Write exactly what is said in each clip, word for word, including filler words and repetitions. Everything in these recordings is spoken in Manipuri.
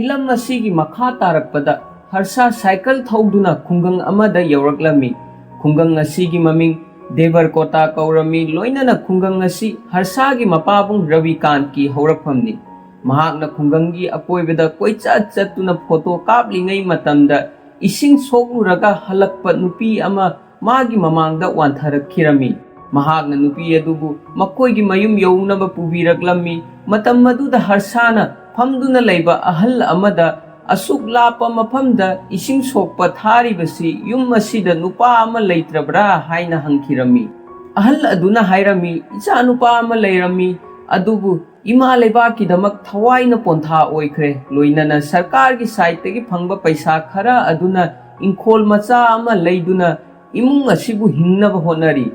ꯐꯤꯂꯝ ꯑꯁꯤꯒꯤ ꯃꯈꯥ ꯇꯥꯔꯛꯄꯗ ꯍꯔꯁꯥ ꯁꯥꯏꯀꯜ ꯊꯧꯗꯨꯅ ꯈꯨꯡꯒꯪ ꯑꯃꯗ ꯌꯧꯔꯛꯂꯝꯃꯤ꯫ ꯈꯨꯡꯒꯪ ꯑꯁꯤꯒꯤ ꯃꯃꯤꯡ ꯗꯦꯕꯔꯀꯣꯇꯥ ꯀꯧꯔꯝꯃꯤ꯫ ꯂꯣꯏꯅꯅ ꯈꯨꯡꯒꯪ ꯑꯁꯤ ꯍꯔꯁꯥꯒꯤ ꯃꯄꯥꯕꯨꯡ ꯔꯕꯤꯀꯥꯟꯠꯀꯤ ꯍꯧꯔꯛꯐꯝꯅꯤ꯫ ꯃꯍꯥꯛꯅ ꯈꯨꯡꯒꯪꯒꯤ ꯑꯀꯣꯏꯕꯗ ꯀꯣꯏꯆꯠ ꯆꯠꯇꯨꯅ ꯐꯣꯇꯣ ꯀꯥꯞꯂꯤꯉꯩ ꯃꯇꯝꯗ ꯏꯁꯤꯡ ꯁꯣꯛꯂꯨꯔꯒ ꯍꯜꯂꯛꯄ ꯅꯨꯄꯤ ꯑꯃ ꯃꯥꯒꯤ ꯃꯃꯥꯡꯗ ꯋꯥꯟꯊꯔꯛꯈꯤꯔꯝꯃꯤ꯫ ꯃꯍꯥꯛꯅ ꯅꯨꯄꯤ ꯑꯗꯨꯕꯨ ꯃꯈꯣꯏꯒꯤ ꯃꯌꯨꯝ ꯌꯧꯅꯕ ꯄꯨꯕꯤꯔꯛꯂꯝꯃꯤ꯫ ꯃꯇꯝ ꯑꯗꯨꯗ ꯍꯔꯁꯥꯅ ꯐꯝꯗꯨꯅ ꯂꯩꯕ ꯑꯍꯜ ꯑꯃꯗ, "ꯑꯁꯨꯛ ꯂꯥꯞꯄ ꯃꯐꯝꯗ ꯏꯁꯤꯡ ꯁꯣꯛꯄ ꯊꯥꯔꯤꯕꯁꯤ ꯌꯨꯝ ꯑꯁꯤꯗ ꯅꯨꯄꯥ ꯑꯃ ꯂꯩꯇ꯭ꯔꯕ꯭ꯔꯥ?" ꯍꯥꯏꯅ ꯍꯪꯈꯤꯔꯝꯃꯤ꯫ ꯑꯍꯜ ꯑꯗꯨꯅ ꯍꯥꯏꯔꯝꯃꯤ, "ꯏꯆꯥꯅꯨꯄꯥ ꯑꯃ ꯂꯩꯔꯝꯃꯤ, ꯑꯗꯨꯕꯨ ꯏꯃꯥ ꯂꯩꯕꯥꯛꯀꯤꯗꯃꯛ ꯊꯋꯥꯏꯅ ꯄꯣꯟꯊꯥ ꯑꯣꯏꯈ꯭ꯔꯦ꯫ ꯂꯣꯏꯅꯅ ꯁꯔꯀꯥꯔꯒꯤ ꯁꯥꯏꯠꯇꯒꯤ ꯐꯪꯕ ꯄꯩꯁꯥ ꯈꯔ ꯑꯗꯨꯅ ꯏꯪꯈꯣꯜ ꯃꯆꯥ ꯑꯃ ꯂꯩꯗꯨꯅ ꯏꯃꯨꯡ ꯑꯁꯤꯕꯨ ꯍꯤꯡꯅꯕ ꯍꯣꯠꯅꯔꯤ꯫"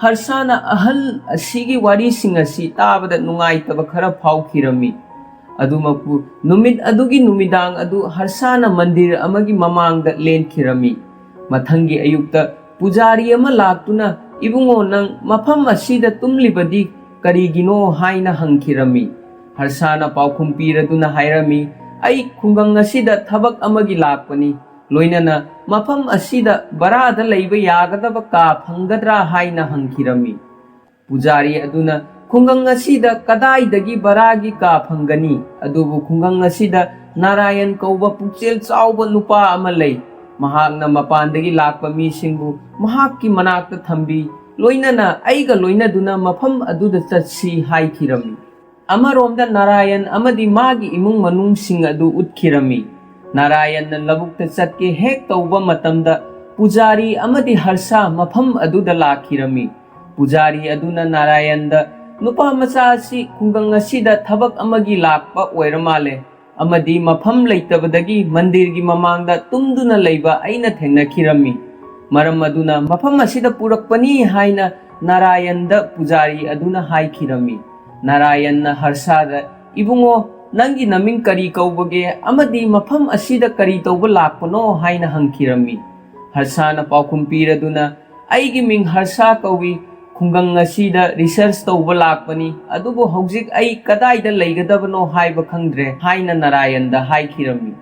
ꯍꯔꯁꯥꯅ ꯑꯍꯜ ꯑꯁꯤꯒꯤ ꯋꯥꯔꯤꯁꯤꯡ ꯑꯁꯤ ꯇꯥꯕꯗ ꯅꯨꯡꯉꯥꯏꯇꯕ ꯈꯔ ꯐꯥꯎꯈꯤꯔꯝꯃꯤ꯫ ꯑꯗꯨꯃꯛꯄꯨ, ꯅꯨꯃꯤꯠ ꯑꯗꯨꯒꯤ ꯅꯨꯃꯤꯗꯥꯡ ꯑꯗꯨ ꯍꯔꯁꯥꯅ ꯃꯟꯗꯤꯔ ꯑꯃꯒꯤ ꯃꯃꯥꯡꯗ ꯂꯦꯟꯈꯤꯔꯝꯃꯤ꯫ ꯃꯊꯪꯒꯤ ꯑꯌꯨꯛꯇ ꯄꯨꯖꯥꯔꯤ ꯑꯃ ꯂꯥꯛꯇꯨꯅ, "ꯏꯕꯨꯡꯉꯣ, ꯅꯪ ꯃꯐꯝ ꯑꯁꯤꯗ ꯇꯨꯝꯂꯤꯕꯗꯤ ꯀꯔꯤꯒꯤꯅꯣ?" ꯍꯥꯏꯅ ꯍꯪꯈꯤꯔꯝꯃꯤ꯫ ꯍꯔꯁꯥꯅ ꯄꯥꯎꯈꯨꯝ ꯄꯤꯔꯗꯨꯅ ꯍꯥꯏꯔꯝꯃꯤ, "ꯑꯩ ꯈꯨꯡꯒꯪ ꯑꯁꯤꯗ ꯊꯕꯛ ꯑꯃꯒꯤ ꯂꯥꯛꯄꯅꯤ꯫ ꯂꯣꯏꯅꯅ ꯃꯐꯝ ꯑꯁꯤꯗ ꯚꯔꯥꯗ ꯂꯩꯕ ꯌꯥꯒꯗꯕ ꯀꯥ ꯐꯪꯒꯗ꯭ꯔꯥ?" ꯍꯥꯏꯅ ꯍꯪꯈꯤꯔꯝꯃꯤ꯫ ꯄꯨꯖꯥꯔꯤ ꯑꯗꯨꯅ, "ꯈꯨꯡꯒꯪ ꯑꯁꯤꯗ ꯀꯗꯥꯏꯗꯒꯤ ꯚꯔꯥꯒꯤ ꯀꯥ ꯐꯪꯒꯅꯤ? ꯑꯗꯨꯕꯨ ꯈꯨꯡꯒꯪ ꯑꯁꯤꯗ ꯅꯥꯔꯥꯌꯟ ꯀꯧꯕ ꯄꯨꯛꯆꯦꯜ ꯆꯥꯎꯕ ꯅꯨꯄꯥ ꯑꯃ ꯂꯩ꯫ ꯃꯍꯥꯛꯅ ꯃꯄꯥꯟꯗꯒꯤ ꯂꯥꯛꯄ ꯃꯤꯁꯤꯡꯕꯨ ꯃꯍꯥꯛꯀꯤ ꯃꯅꯥꯛꯇ ꯊꯝꯕꯤ꯫ ꯂꯣꯏꯅꯅ ꯑꯩꯒ ꯂꯣꯏꯅꯗꯨꯅ ꯃꯐꯝ ꯑꯗꯨꯗ ꯆꯠꯁꯤ" ꯍꯥꯏꯈꯤꯔꯝꯃꯤ꯫ ꯑꯃꯔꯣꯝꯗ ꯅꯥꯔꯥꯌꯟ ꯑꯃꯗꯤ ꯃꯥꯒꯤ ꯏꯃꯨꯡ ꯃꯅꯨꯡꯁꯤꯡ ꯑꯗꯨ ꯎꯠꯈꯤꯔꯝꯃꯤ꯫ ꯅꯥꯔꯥꯌꯟꯅ ꯂꯧꯕꯨꯛꯇ ꯆꯠꯀꯦ ꯍꯦꯛ ꯇꯧꯕ ꯃꯇꯝꯗ ꯄꯨꯖꯥꯔꯤ ꯑꯃꯗꯤ ꯍꯔꯁꯥ ꯃꯐꯝ ꯑꯗꯨꯗ ꯂꯥꯛꯈꯤꯔꯝꯃꯤ꯫ ꯄꯨꯖꯥꯔꯤ ꯑꯗꯨꯅ ꯅꯥꯔꯥꯌꯟꯗ, "ꯅꯨꯄꯥ ꯃꯆꯥ ꯑꯁꯤ ꯈꯨꯡꯒꯪ ꯑꯁꯤꯗ ꯊꯕꯛ ꯑꯃꯒꯤ ꯂꯥꯛꯄ ꯑꯣꯏꯔ ꯃꯥꯜꯂꯦ, ꯑꯃꯗꯤ ꯃꯐꯝ ꯂꯩꯇꯕꯗꯒꯤ ꯃꯟꯗꯤꯔꯒꯤ ꯃꯃꯥꯡꯗ ꯇꯨꯝꯗꯨꯅ ꯂꯩꯕ ꯑꯩꯅ ꯊꯦꯡꯅꯈꯤꯔꯝꯃꯤ꯫ ꯃꯔꯝ ꯑꯗꯨꯅ ꯃꯐꯝ ꯑꯁꯤꯗ ꯄꯨꯔꯛꯄꯅꯤ" ꯍꯥꯏꯅ ꯅꯥꯔꯥꯌꯟꯗ ꯄꯨꯖꯥꯔꯤ ꯑꯗꯨꯅ ꯍꯥꯏꯈꯤꯔꯝꯃꯤ꯫ ꯅꯥꯔꯥꯌꯟꯅ ꯍꯔꯁꯥꯗ, "ꯏꯕꯨꯡꯉꯣ, ꯅꯪꯒꯤ ꯅꯃꯤꯡ ꯀꯔꯤ ꯀꯧꯕꯒꯦ ꯑꯃꯗꯤ ꯃꯐꯝ ꯑꯁꯤꯗ ꯀꯔꯤ ꯇꯧꯕ ꯂꯥꯛꯄꯅꯣ?" ꯍꯥꯏꯅ ꯍꯪꯈꯤꯔꯝꯃꯤ꯫ ꯍꯔꯁꯥꯅ ꯄꯥꯎꯈꯨꯝ ꯄꯤꯔꯗꯨꯅ, "ꯑꯩꯒꯤ ꯃꯤꯡ ꯍꯔꯁꯥ ꯀꯧꯏ, "ꯈꯨꯡꯒꯪ ꯑꯁꯤꯗ ꯔꯤꯁꯔꯆ ꯇꯧꯕ ꯂꯥꯛꯄꯅꯤ, ꯑꯗꯨꯕꯨ ꯍꯧꯖꯤꯛ ꯑꯩ ꯀꯗꯥꯏꯗ ꯂꯩꯒꯗꯕꯅꯣ ꯍꯥꯏꯕ ꯈꯪꯗ꯭ꯔꯦ" ꯍꯥꯏꯅ ꯅꯥꯔꯥꯌꯟꯗ ꯍꯥꯏꯈꯤꯔꯝꯃꯤ꯫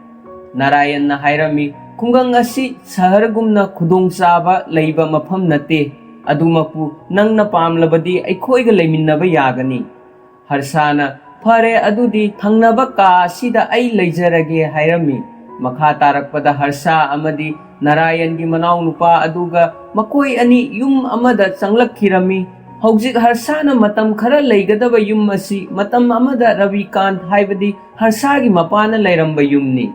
ꯅꯥꯔꯥꯌꯟꯅ ꯍꯥꯏꯔꯝꯃꯤ, "ꯈꯨꯡꯒꯪ ꯑꯁꯤ ꯁꯍꯔꯒꯨꯝꯅ ꯈꯨꯗꯣꯡꯆꯥꯕ ꯂꯩꯕ ꯃꯐꯝ ꯅꯠꯇꯦ꯫ ꯑꯗꯨꯃꯛꯄꯨ ꯅꯪꯅ ꯄꯥꯝꯂꯕꯗꯤ ꯑꯩꯈꯣꯏꯒ ꯂꯩꯃꯤꯟꯅꯕ ꯌꯥꯒꯅꯤ"꯫ ꯍꯔꯁꯥꯅ, "ꯐꯔꯦ, ꯑꯗꯨꯗꯤ ꯊꯪꯅꯕ ꯀꯥ ꯑꯁꯤꯗ ꯑꯩ ꯂꯩꯖꯔꯒꯦ" ꯍꯥꯏꯔꯝꯃꯤ꯫ ꯃꯈꯥ ꯇꯥꯔꯛꯄꯗ ꯍꯔꯁꯥ ꯑꯃꯗꯤ ꯅꯥꯔꯥꯌꯟꯒꯤ ꯃꯅꯥꯎꯅꯨꯄꯥ ꯑꯗꯨꯒ ꯃꯈꯣꯏ ꯑꯅꯤ ꯌꯨꯝ ꯑꯃꯗ ꯆꯪꯂꯛꯈꯤꯔꯝꯃꯤ꯫ ꯍꯧꯖꯤꯛ ꯍꯔꯁꯥꯅ ꯃꯇꯝ ꯈꯔ ꯂꯩꯒꯗꯕ ꯌꯨꯝ ꯑꯁꯤ ꯃꯇꯝ ꯑꯃꯗ ꯔꯕꯤꯀꯥꯟꯠ, ꯍꯥꯏꯕꯗꯤ ꯍꯔꯁꯥꯒꯤ ꯃꯄꯥꯅ ꯂꯩꯔꯝꯕ ꯌꯨꯝꯅꯤ꯫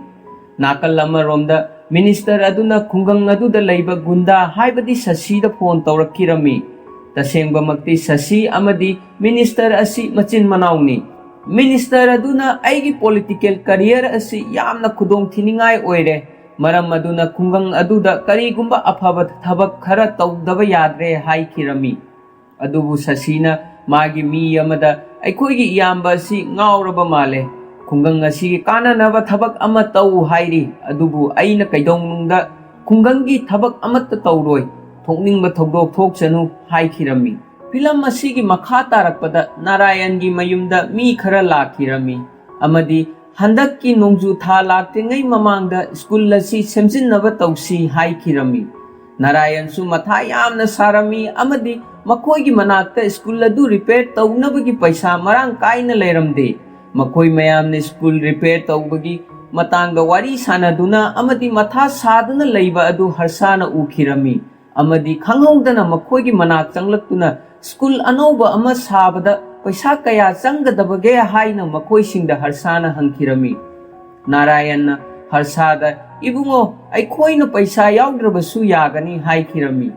ꯅꯥꯀꯜ ꯑꯃꯔꯣꯝꯗ ꯃꯤꯅꯤꯁꯇꯔ ꯑꯗꯨꯅ ꯈꯨꯡꯒꯪ ꯑꯗꯨꯗ ꯂꯩꯕ ꯒꯨꯟꯗꯥ, ꯍꯥꯏꯕꯗꯤ ꯁꯁꯤꯗ ꯐꯣꯟ ꯇꯧꯔꯛꯈꯤꯔꯝꯃꯤ꯫ ꯇꯁꯦꯡꯕꯃꯛꯇꯤ ꯁꯁꯤ ꯑꯃꯗꯤ ꯃꯤꯅꯤꯁꯇꯔ ꯑꯁꯤ ꯃꯆꯤꯟ ꯃꯅꯥꯎꯅꯤ꯫ ꯃꯤꯅꯤꯁꯇꯔ ꯑꯗꯨꯅ ꯑꯩꯒꯤ ꯄꯣꯂꯤꯇꯤꯀꯦꯜ ꯀꯔꯤꯌꯔ ꯑꯁꯤ ꯌꯥꯝꯅ ꯈꯨꯗꯣꯡꯊꯤꯅꯤꯡꯉꯥꯏ ꯑꯣꯏꯔꯦ, ꯃꯔꯝ ꯑꯗꯨꯅ ꯈꯨꯡꯒꯪ ꯑꯗꯨꯗ ꯀꯔꯤꯒꯨꯝꯕ ꯑꯐꯕ ꯊꯕꯛ ꯈꯔ ꯇꯧꯗꯕ ꯌꯥꯗ꯭ꯔꯦ ꯍꯥꯏꯈꯤꯔꯝꯃꯤ꯫ ꯑꯗꯨꯕꯨ ꯁꯁꯤꯅ ꯃꯥꯒꯤ ꯃꯤ ꯑꯃꯗ, "ꯑꯩꯈꯣꯏꯒꯤ ꯏꯌꯥꯝꯕ ꯑꯁꯤ ꯉꯥꯎꯔꯕ ꯃꯥꯜꯂꯦ꯫ ꯈꯨꯡꯒꯪ ꯑꯁꯤꯒꯤ ꯀꯥꯟꯅꯅꯕ ꯊꯕꯛ ꯑꯃ ꯇꯧ ꯍꯥꯏꯔꯤ, ꯑꯗꯨꯕꯨ ꯑꯩꯅ ꯀꯩꯗꯧꯅꯨꯡꯗ ꯈꯨꯡꯒꯪꯒꯤ ꯊꯕꯛ ꯑꯃꯠꯇ ꯇꯧꯔꯣꯏ꯫ ꯊꯣꯛꯅꯤꯡꯕ ꯊꯧꯗꯣꯛ ꯊꯣꯛꯁꯅꯨ" ꯍꯥꯏꯈꯤꯔꯝꯃꯤ꯫ ꯐꯤꯂꯝ ꯑꯁꯤꯒꯤ ꯃꯈꯥ ꯇꯥꯔꯛꯄꯗ ꯅꯥꯔꯥꯌꯟꯒꯤ ꯃꯌꯨꯝꯗ ꯃꯤ ꯈꯔ ꯂꯥꯛꯈꯤꯔꯝꯃꯤ ꯑꯃꯗꯤ ꯍꯟꯗꯛꯀꯤ ꯅꯣꯡꯖꯨ ꯊꯥ ꯂꯥꯛꯇ꯭ꯔꯤꯉꯩ ꯃꯃꯥꯡꯗ ꯁ꯭ꯀꯨꯜ ꯑꯁꯤ ꯁꯦꯝꯖꯤꯟꯅꯕ ꯇꯧꯁꯤ ꯍꯥꯏꯈꯤꯔꯝꯃꯤ꯫ ꯅꯥꯔꯥꯌꯟꯁꯨ ꯃꯊꯥ ꯌꯥꯝꯅ ꯁꯥꯔꯝꯃꯤ ꯑꯃꯗꯤ ꯃꯈꯣꯏꯒꯤ ꯃꯅꯥꯛꯇ ꯁ꯭ꯀꯨꯜ ꯑꯗꯨ ꯔꯤꯄꯦꯌꯔ ꯇꯧꯅꯕꯒꯤ ꯄꯩꯁꯥ ꯃꯔꯥꯡ ꯀꯥꯏꯅ ꯂꯩꯔꯝꯗꯦ꯫ ꯃꯈꯣꯏ ꯃꯌꯥꯝꯅ ꯁ꯭ꯀꯨꯜ ꯔꯤꯄꯦꯌꯔ ꯇꯧꯕꯒꯤ ꯃꯇꯥꯡꯗ ꯋꯥꯔꯤ ꯁꯥꯅꯗꯨꯅ ꯑꯃꯗꯤ ꯃꯊꯥ ꯁꯥꯗꯨꯅ ꯂꯩꯕ ꯑꯗꯨ ꯍꯔꯁꯥꯅ ꯎꯈꯤꯔꯝꯃꯤ ꯑꯃꯗꯤ ꯈꯪꯍꯧꯗꯅ ꯃꯈꯣꯏꯒꯤ ꯃꯅꯥꯛ ꯆꯪꯂꯛꯇꯨꯅ ꯁ꯭ꯀꯨꯜ ꯑꯅꯧꯕ ꯑꯃ ꯁꯥꯕꯗ ꯄꯩꯁꯥ ꯀꯌꯥ ꯆꯪꯒꯗꯕꯒꯦ ꯍꯥꯏꯅ ꯃꯈꯣꯏꯁꯤꯡꯗ ꯍꯔꯁꯥꯅ ꯍꯪꯈꯤꯔꯝꯃꯤ꯫ ꯅꯥꯔꯥꯌꯟꯅ ꯍꯔꯁꯥꯗ, "ꯏꯕꯨꯡꯉꯣ, ꯑꯩꯈꯣꯏꯅ ꯄꯩꯁꯥ ꯌꯥꯎꯗ꯭ꯔꯕꯁꯨ ꯌꯥꯒꯅꯤ" ꯍꯥꯏꯈꯤꯔꯝꯃꯤ꯫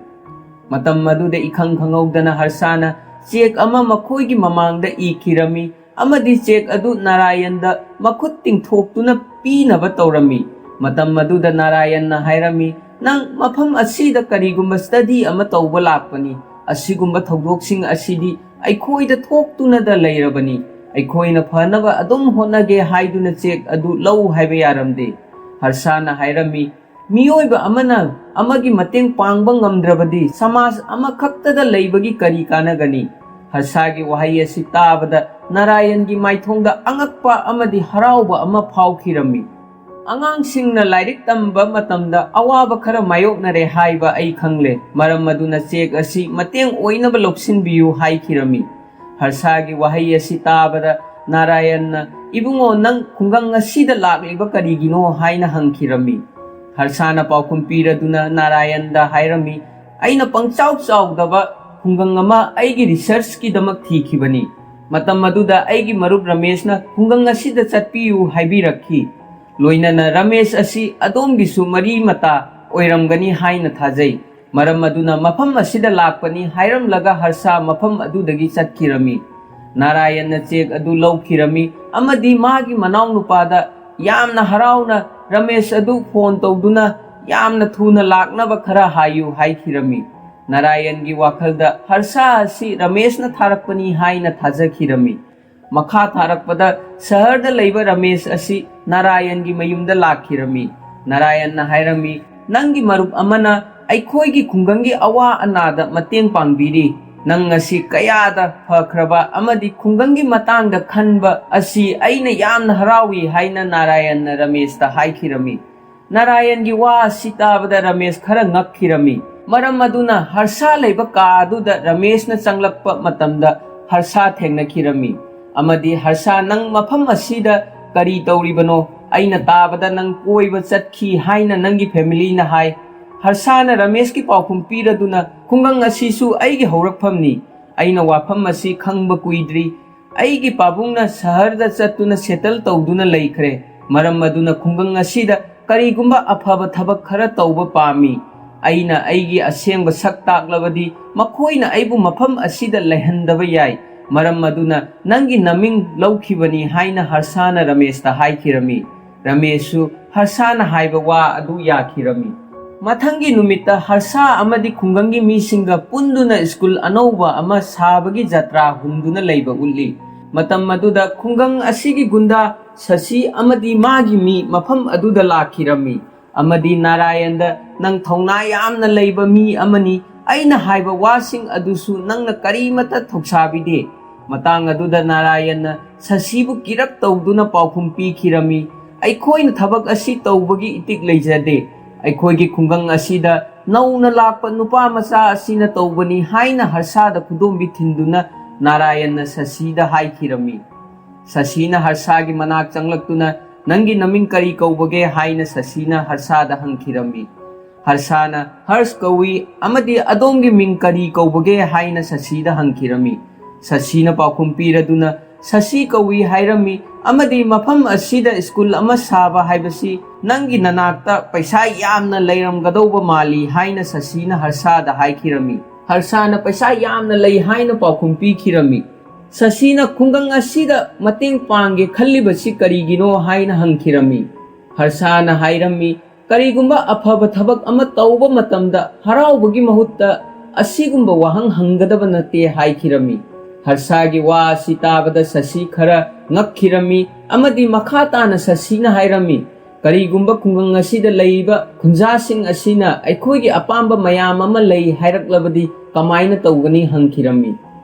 ꯃꯇꯝ ꯑꯗꯨꯗ ꯏꯈꯪ ꯈꯪꯍꯧꯗꯅ ꯍꯔꯁꯥꯅ ꯆꯦꯛ ꯑꯃ ꯃꯈꯣꯏꯒꯤ ꯃꯃꯥꯡꯗ ꯏꯈꯤꯔꯝꯃꯤ ꯑꯃꯗꯤ ꯆꯦꯛ ꯑꯗꯨ ꯅꯥꯔꯥꯌꯟꯗ ꯃꯈꯨꯠ ꯇꯤꯡꯊꯣꯛꯇꯨꯅ ꯄꯤꯅꯕ ꯇꯧꯔꯝꯃꯤ꯫ ꯃꯇꯝ ꯑꯗꯨꯗ ꯅꯥꯔꯥꯌꯟꯅ ꯍꯥꯏꯔꯝꯃꯤ, "ꯅꯪ ꯃꯐꯝ ꯑꯁꯤꯗ ꯀꯔꯤꯒꯨꯝꯕ ꯁ꯭ꯇꯗꯤ ꯑꯃ ꯇꯧꯕ ꯂꯥꯛꯄꯅꯤ꯫ ꯑꯁꯤꯒꯨꯝꯕ ꯊꯧꯗꯣꯛꯁꯤꯡ ꯑꯁꯤꯗꯤ ꯑꯩꯈꯣꯏꯗ ꯊꯣꯛꯇꯨꯅꯗ ꯂꯩꯔꯕꯅꯤ꯫ ꯑꯩꯈꯣꯏꯅ ꯐꯅꯕ ꯑꯗꯨꯝ ꯍꯣꯠꯅꯒꯦ" ꯍꯥꯏꯗꯨꯅ ꯆꯦꯛ ꯑꯗꯨ ꯂꯧ ꯍꯥꯏꯕ ꯌꯥꯔꯝꯗꯦ꯫ ꯍꯔꯁꯥꯅ ꯍꯥꯏꯔꯝꯃꯤ, ꯃꯤꯑꯣꯏꯕ ꯑꯃꯅ ꯑꯃꯒꯤ ꯃꯇꯦꯡ ꯄꯥꯡꯕ ꯉꯝꯗ꯭ꯔꯕꯗꯤ ꯁꯃꯥꯖ ꯑꯃꯈꯛꯇꯗ ꯂꯩꯕꯒꯤ ꯀꯔꯤ ꯀꯥꯟꯅꯒꯅꯤ? ꯍꯔꯁꯥꯒꯤ ꯋꯥꯍꯩ ꯑꯁꯤ ꯇꯥꯕꯗ ꯅꯥꯔꯥꯌꯟꯒꯤ ꯃꯥꯏꯊꯣꯡꯗ ꯑꯉꯛꯄ ꯑꯃꯗꯤ ꯍꯔꯥꯎꯕ ꯑꯃ ꯐꯥꯎꯈꯤꯔꯝꯃꯤ꯫ ꯑꯉꯥꯡꯁꯤꯡꯅ ꯂꯥꯏꯔꯤꯛ ꯇꯝꯕ ꯃꯇꯝꯗ ꯑꯋꯥꯕ ꯈꯔ ꯃꯥꯌꯣꯛꯅꯔꯦ ꯍꯥꯏꯕ ꯑꯩ ꯈꯪꯂꯦ, ꯃꯔꯝ ꯑꯗꯨꯅ ꯆꯦꯛ ꯑꯁꯤ ꯃꯇꯦꯡ ꯑꯣꯏꯅꯕ ꯂꯧꯁꯤꯟꯕꯤꯌꯨ ꯍꯥꯏꯈꯤꯔꯝꯃꯤ꯫ ꯍꯔꯁꯥꯒꯤ ꯋꯥꯍꯩ ꯑꯁꯤ ꯇꯥꯕꯗ ꯅꯥꯔꯥꯌꯟꯅ, "ꯏꯕꯨꯡꯉꯣ, ꯅꯪ ꯈꯨꯡꯒꯪ ꯑꯁꯤꯗ ꯂꯥꯛꯂꯤꯕ ꯀꯔꯤꯒꯤꯅꯣ?" ꯍꯥꯏꯅ ꯍꯪꯈꯤꯔꯝꯃꯤ꯫ ꯍꯔꯁꯥꯅ ꯄꯥꯎꯈꯨꯝ ꯄꯤꯔꯗꯨꯅ ꯅꯥꯔꯥꯌꯟꯗ ꯍꯥꯏꯔꯝꯃꯤ, "ꯑꯩꯅ ꯄꯪꯆꯥꯎ ꯆꯥꯎꯗꯕ ꯈꯨꯡꯒꯪ ꯑꯃ ꯑꯩꯒꯤ ꯔꯤꯁꯔꯆꯀꯤꯗꯃꯛ ꯊꯤꯈꯤꯕꯅꯤ꯫ ꯃꯇꯝ ꯑꯗꯨꯗ ꯑꯩꯒꯤ ꯃꯔꯨꯞ ꯔꯃꯦꯁꯅ ꯈꯨꯡꯒꯪ ꯑꯁꯤꯗ ꯆꯠꯄꯤꯌꯨ ꯍꯥꯏꯕꯤꯔꯛꯈꯤ꯫ ꯂꯣꯏꯅꯅ ꯔꯃꯦꯁ ꯑꯁꯤ ꯑꯗꯣꯝꯒꯤꯁꯨ ꯃꯔꯤ ꯃꯇꯥ ꯑꯣꯏꯔꯝꯒꯅꯤ ꯍꯥꯏꯅ ꯊꯥꯖꯩ꯫ ꯃꯔꯝ ꯑꯗꯨꯅ ꯃꯐꯝ ꯑꯁꯤꯗ ꯂꯥꯛꯄꯅꯤ" ꯍꯥꯏꯔꯝꯂꯒ ꯍꯔꯁꯥ ꯃꯐꯝ ꯑꯗꯨꯗꯒꯤ ꯆꯠꯈꯤꯔꯝꯃꯤ꯫ ꯅꯥꯔꯥꯌꯟꯅ ꯆꯦꯛ ꯑꯗꯨ ꯂꯧꯈꯤꯔꯝꯃꯤ ꯑꯃꯗꯤ ꯃꯥꯒꯤ ꯃꯅꯥꯎꯅꯨꯄꯥꯗ ꯌꯥꯝꯅ ꯍꯔꯥꯎꯅ ꯔꯃꯦꯁ ꯑꯗꯨ ꯐꯣꯟ ꯇꯧꯗꯨꯅ ꯌꯥꯝꯅ ꯊꯨꯅ ꯂꯥꯛꯅꯕ ꯈꯔ ꯍꯥꯏꯌꯨ ꯍꯥꯏꯈꯤꯔꯝꯃꯤ꯫ ꯅꯥꯔꯥꯌꯟꯒꯤ ꯋꯥꯈꯜꯗ ꯍꯔꯁꯥ ꯑꯁꯤ ꯔꯃꯦꯁꯅ ꯊꯥꯔꯛꯄꯅꯤ ꯍꯥꯏꯅ ꯊꯥꯖꯈꯤꯔꯝꯃꯤ꯫ ꯃꯈꯥ ꯇꯥꯔꯛꯄꯗ ꯁꯍꯔꯗ ꯂꯩꯕ ꯔꯃꯦꯁ ꯑꯁꯤ ꯅꯥꯔꯥꯌꯟꯒꯤ ꯃꯌꯨꯝꯗ ꯂꯥꯛꯈꯤꯔꯝꯃꯤ꯫ ꯅꯥꯔꯥꯌꯟꯅ ꯍꯥꯏꯔꯝꯃꯤ, "ꯅꯪꯒꯤ ꯃꯔꯨꯞ ꯑꯃꯅ ꯑꯩꯈꯣꯏꯒꯤ ꯈꯨꯡꯒꯪꯒꯤ ꯑꯋꯥ ꯑꯅꯥꯗ ꯃꯇꯦꯡ ꯄꯥꯡꯕꯤꯔꯤ꯫ ꯅꯪ ꯑꯁꯤ ꯀꯌꯥꯗ ꯐꯈ꯭ꯔꯕ ꯑꯃꯗꯤ ꯈꯨꯡꯒꯪꯒꯤ ꯃꯇꯥꯡꯗ ꯈꯟꯕ ꯑꯁꯤ ꯑꯩꯅ ꯌꯥꯝꯅ ꯍꯔꯥꯎꯏ" ꯍꯥꯏꯅ ꯅꯥꯔꯥꯌꯟꯅ ꯔꯃꯦꯁꯇ ꯍꯥꯏꯈꯤꯔꯝꯃꯤ꯫ ꯅꯥꯔꯥꯌꯟꯒꯤ ꯋꯥ ꯑꯁꯤ ꯇꯥꯕꯗ ꯔꯃꯦꯁ ꯈꯔ ꯉꯛꯈꯤꯔꯝꯃꯤ꯫ ꯃꯔꯝ ꯑꯗꯨꯅ ꯍꯔꯁꯥ ꯂꯩꯕ ꯀꯥ ꯑꯗꯨꯗ ꯔꯃꯦꯁꯅ ꯆꯪꯂꯛꯄ ꯃꯇꯝꯗ ꯍꯔꯁꯥ ꯊꯦꯡꯅꯈꯤꯔꯝꯃꯤ ꯑꯃꯗꯤ, "ꯍꯔꯁꯥ, ꯅꯪ ꯃꯐꯝ ꯑꯁꯤꯗ ꯀꯔꯤ ꯇꯧꯔꯤꯕꯅꯣ? ꯑꯩꯅ ꯇꯥꯕꯗ ꯅꯪ ꯀꯣꯏꯕ ꯆꯠꯈꯤ ꯍꯥꯏꯅ ꯅꯪꯒꯤ ꯐꯦꯃꯤꯂꯤꯅ ꯍꯥꯏ꯫" ꯍꯔꯁꯥꯅ ꯔꯃꯦꯁꯀꯤ ꯄꯥꯎꯈꯨꯝ ꯄꯤꯔꯗꯨꯅ, "ꯈꯨꯡꯒꯪ ꯑꯁꯤꯁꯨ ꯑꯩꯒꯤ ꯍꯧꯔꯛꯐꯝꯅꯤ꯫ ꯑꯩꯅ ꯋꯥꯐꯝ ꯑꯁꯤ ꯈꯪꯕ ꯀꯨꯏꯗ꯭ꯔꯤ꯫ ꯑꯩꯒꯤ ꯄꯥꯕꯨꯡꯅ ꯁꯍꯔꯗ ꯆꯠꯇꯨꯅ ꯁꯦꯇꯜ ꯇꯧꯗꯨꯅ ꯂꯩꯈ꯭ꯔꯦ꯫ ꯃꯔꯝ ꯑꯗꯨꯅ ꯈꯨꯡꯒꯪ ꯑꯁꯤꯗ ꯀꯔꯤꯒꯨꯝꯕ ꯑꯐꯕ ꯊꯕꯛ ꯈꯔ ꯇꯧꯕ ꯄꯥꯝꯃꯤ꯫ ꯑꯩꯅ ꯑꯩꯒꯤ ꯑꯁꯦꯡꯕ ꯁꯛ ꯇꯥꯛꯂꯕꯗꯤ ꯃꯈꯣꯏꯅ ꯑꯩꯕꯨ ꯃꯐꯝ ꯑꯁꯤꯗ ꯂꯩꯍꯟꯗꯕ ꯌꯥꯏ꯫ ꯃꯔꯝ ꯑꯗꯨꯅ ꯅꯪꯒꯤ ꯅꯃꯤꯡ ꯂꯧꯈꯤꯕꯅꯤ" ꯍꯥꯏꯅ ꯍꯔꯁꯥꯅ ꯔꯃꯦꯁꯇ ꯍꯥꯏꯈꯤꯔꯝꯃꯤ꯫ ꯔꯃꯦꯁꯁꯨ ꯍꯔꯁꯥꯅ ꯍꯥꯏꯕ ꯋꯥ ꯑꯗꯨ ꯌꯥꯈꯤꯔꯝꯃꯤ꯫ ꯃꯊꯪꯒꯤ ꯅꯨꯃꯤꯠꯇ ꯍꯔꯁꯥ ꯑꯃꯗꯤ ꯈꯨꯡꯒꯪꯒꯤ ꯃꯤꯁꯤꯡꯒ ꯄꯨꯟꯗꯨꯅ ꯁ꯭ꯀꯨꯜ ꯑꯅꯧꯕ ꯑꯃ ꯁꯥꯕꯒꯤ ꯖꯇ꯭ꯔꯥ ꯍꯨꯟꯗꯨꯅ ꯂꯩꯕ ꯎꯠꯂꯤ꯫ ꯃꯇꯝ ꯑꯗꯨꯗ ꯈꯨꯡꯒꯪ ꯑꯁꯤꯒꯤ ꯒꯨꯟꯗꯥ ꯁꯁꯤ ꯑꯃꯗꯤ ꯃꯥꯒꯤ ꯃꯤ ꯃꯐꯝ ꯑꯗꯨꯗ ꯂꯥꯛꯈꯤꯔꯝꯃꯤ꯫ ꯑꯃꯗꯤ ꯅꯥꯔꯥꯌꯟꯗ, "ꯅꯪ ꯊꯧꯅꯥ ꯌꯥꯝꯅ ꯂꯩꯕ ꯃꯤ ꯑꯃꯅꯤ, ꯑꯩꯅ ꯍꯥꯏꯕ ꯋꯥꯁꯤꯡ ꯑꯗꯨꯁꯨ ꯅꯪꯅ ꯀꯔꯤꯃꯠꯇ ꯊꯧꯁꯥꯕꯤꯗꯦ"꯫ ꯃꯇꯥꯡ ꯑꯗꯨꯗ ꯅꯥꯔꯥꯌꯟꯅ ꯁꯁꯤꯕꯨ ꯀꯤꯔꯞ ꯇꯧꯗꯨꯅ ꯄꯥꯎꯈꯨꯝ ꯄꯤꯈꯤꯔꯝꯃꯤ, "ꯑꯩꯈꯣꯏꯅ ꯊꯕꯛ ꯑꯁꯤ ꯇꯧꯕꯒꯤ ꯏꯇꯤꯛ ꯂꯩꯖꯗꯦ꯫ ꯑꯩꯈꯣꯏꯒꯤ ꯈꯨꯡꯒꯪ ꯑꯁꯤꯗ ꯅꯧꯅ ꯂꯥꯛꯄ ꯅꯨꯄꯥ ꯃꯆꯥ ꯑꯁꯤꯅ ꯇꯧꯕꯅꯤ" ꯍꯥꯏꯅ ꯍꯔꯁꯥꯗ ꯈꯨꯗꯣꯝꯕꯤ ꯊꯤꯟꯗꯨꯅ ꯅꯥꯔꯥꯌꯟꯅ ꯁꯁꯤꯗ ꯍꯥꯏꯈꯤꯔꯝꯃꯤ꯫ ꯁꯁꯤꯅ ꯍꯔꯁꯥꯒꯤ ꯃꯅꯥꯛ ꯆꯪꯂꯛꯇꯨꯅ, "ꯅꯪꯒꯤ ꯅꯃꯤꯡ ꯀꯔꯤ ꯀꯧꯕꯒꯦ?" ꯍꯥꯏꯅ ꯁꯁꯤꯅ ꯍꯔꯁꯥꯗ ꯍꯪꯈꯤꯔꯝꯃꯤ꯫ ꯍꯔꯁꯥꯅ, "ꯍꯔꯁ ꯀꯧꯏ, ꯑꯃꯗꯤ ꯑꯗꯣꯝꯒꯤ ꯃꯤꯡ ꯀꯔꯤ ꯀꯧꯕꯒꯦ?" ꯍꯥꯏꯅ ꯁꯁꯤꯗ ꯍꯪꯈꯤꯔꯝꯃꯤ꯫ ꯁꯁꯤꯅ ꯄꯥꯎꯈꯨꯝ ꯄꯤꯔꯗꯨꯅ, "ꯁꯁꯤ ꯀꯧꯏ" ꯍꯥꯏꯔꯝꯃꯤ, ꯑꯃꯗꯤ ꯃꯐꯝ ꯑꯁꯤꯗ ꯁ꯭ꯀꯨꯜ ꯑꯃ ꯁꯥꯕ ꯍꯥꯏꯕꯁꯤ ꯅꯪꯒꯤ ꯅꯅꯥꯛꯇ ꯄꯩꯁꯥ ꯌꯥꯝꯅ ꯂꯩꯔꯝꯒꯗꯧꯕ ꯃꯥꯜꯂꯤ ꯍꯥꯏꯅ ꯁꯁꯤꯅ ꯍꯔꯁꯥꯗ ꯍꯥꯏꯈꯤꯔꯝꯃꯤ꯫ ꯍꯔꯁꯥꯅ ꯄꯩꯁꯥ ꯌꯥꯝꯅ ꯂꯩ ꯍꯥꯏꯅ ꯄꯥꯎꯈꯨꯝ ꯄꯤꯈꯤꯔꯝꯃꯤ꯫ ꯁꯁꯤꯅ ꯈꯨꯡꯒꯪ ꯑꯁꯤꯗ ꯃꯇꯦꯡ ꯄꯥꯡꯒꯦ ꯈꯜꯂꯤꯕꯁꯤ ꯀꯔꯤꯒꯤꯅꯣ ꯍꯥꯏꯅ ꯍꯪꯈꯤꯔꯝꯃꯤ꯫ ꯍꯔꯁꯥꯅ ꯍꯥꯏꯔꯝꯃꯤ, "ꯀꯔꯤꯒꯨꯝꯕ ꯑꯐꯕ ꯊꯕꯛ ꯑꯃ ꯇꯧꯕ ꯃꯇꯝꯗ ꯍꯔꯥꯎꯕꯒꯤ ꯃꯍꯨꯠꯇ ꯑꯁꯤꯒꯨꯝꯕ ꯋꯥꯍꯪ ꯍꯪꯒꯗꯕ ꯅꯠꯇꯦ" ꯍꯥꯏꯈꯤꯔꯝꯃꯤ꯫ ꯍꯔꯁꯥꯒꯤ ꯋꯥ ꯑꯁꯤ ꯇꯥꯕꯗ ꯁꯁꯤ ꯈꯔ ꯉꯛꯈꯤꯔꯝꯃꯤ ꯑꯃꯗꯤ ꯃꯈꯥ ꯇꯥꯅ ꯁꯁꯤꯅ ꯍꯥꯏꯔꯝꯃꯤ, "ꯀꯔꯤꯒꯨꯝꯕ ꯈꯨꯡꯒꯪ ꯑꯁꯤꯗ ꯂꯩꯔꯤꯕ ꯈꯨꯟꯖꯥꯁꯤꯡ ꯑꯁꯤꯅ ꯑꯩꯈꯣꯏꯒꯤ ꯑꯄꯥꯝꯕ ꯃꯌꯥꯝ ꯑꯃ ꯂꯩ ꯍꯥꯏꯔꯛꯂꯕꯗꯤ ꯀꯃꯥꯏꯅ ꯇꯧꯒꯅꯤ?" ꯍꯪꯈꯤꯔꯝꯃꯤ꯫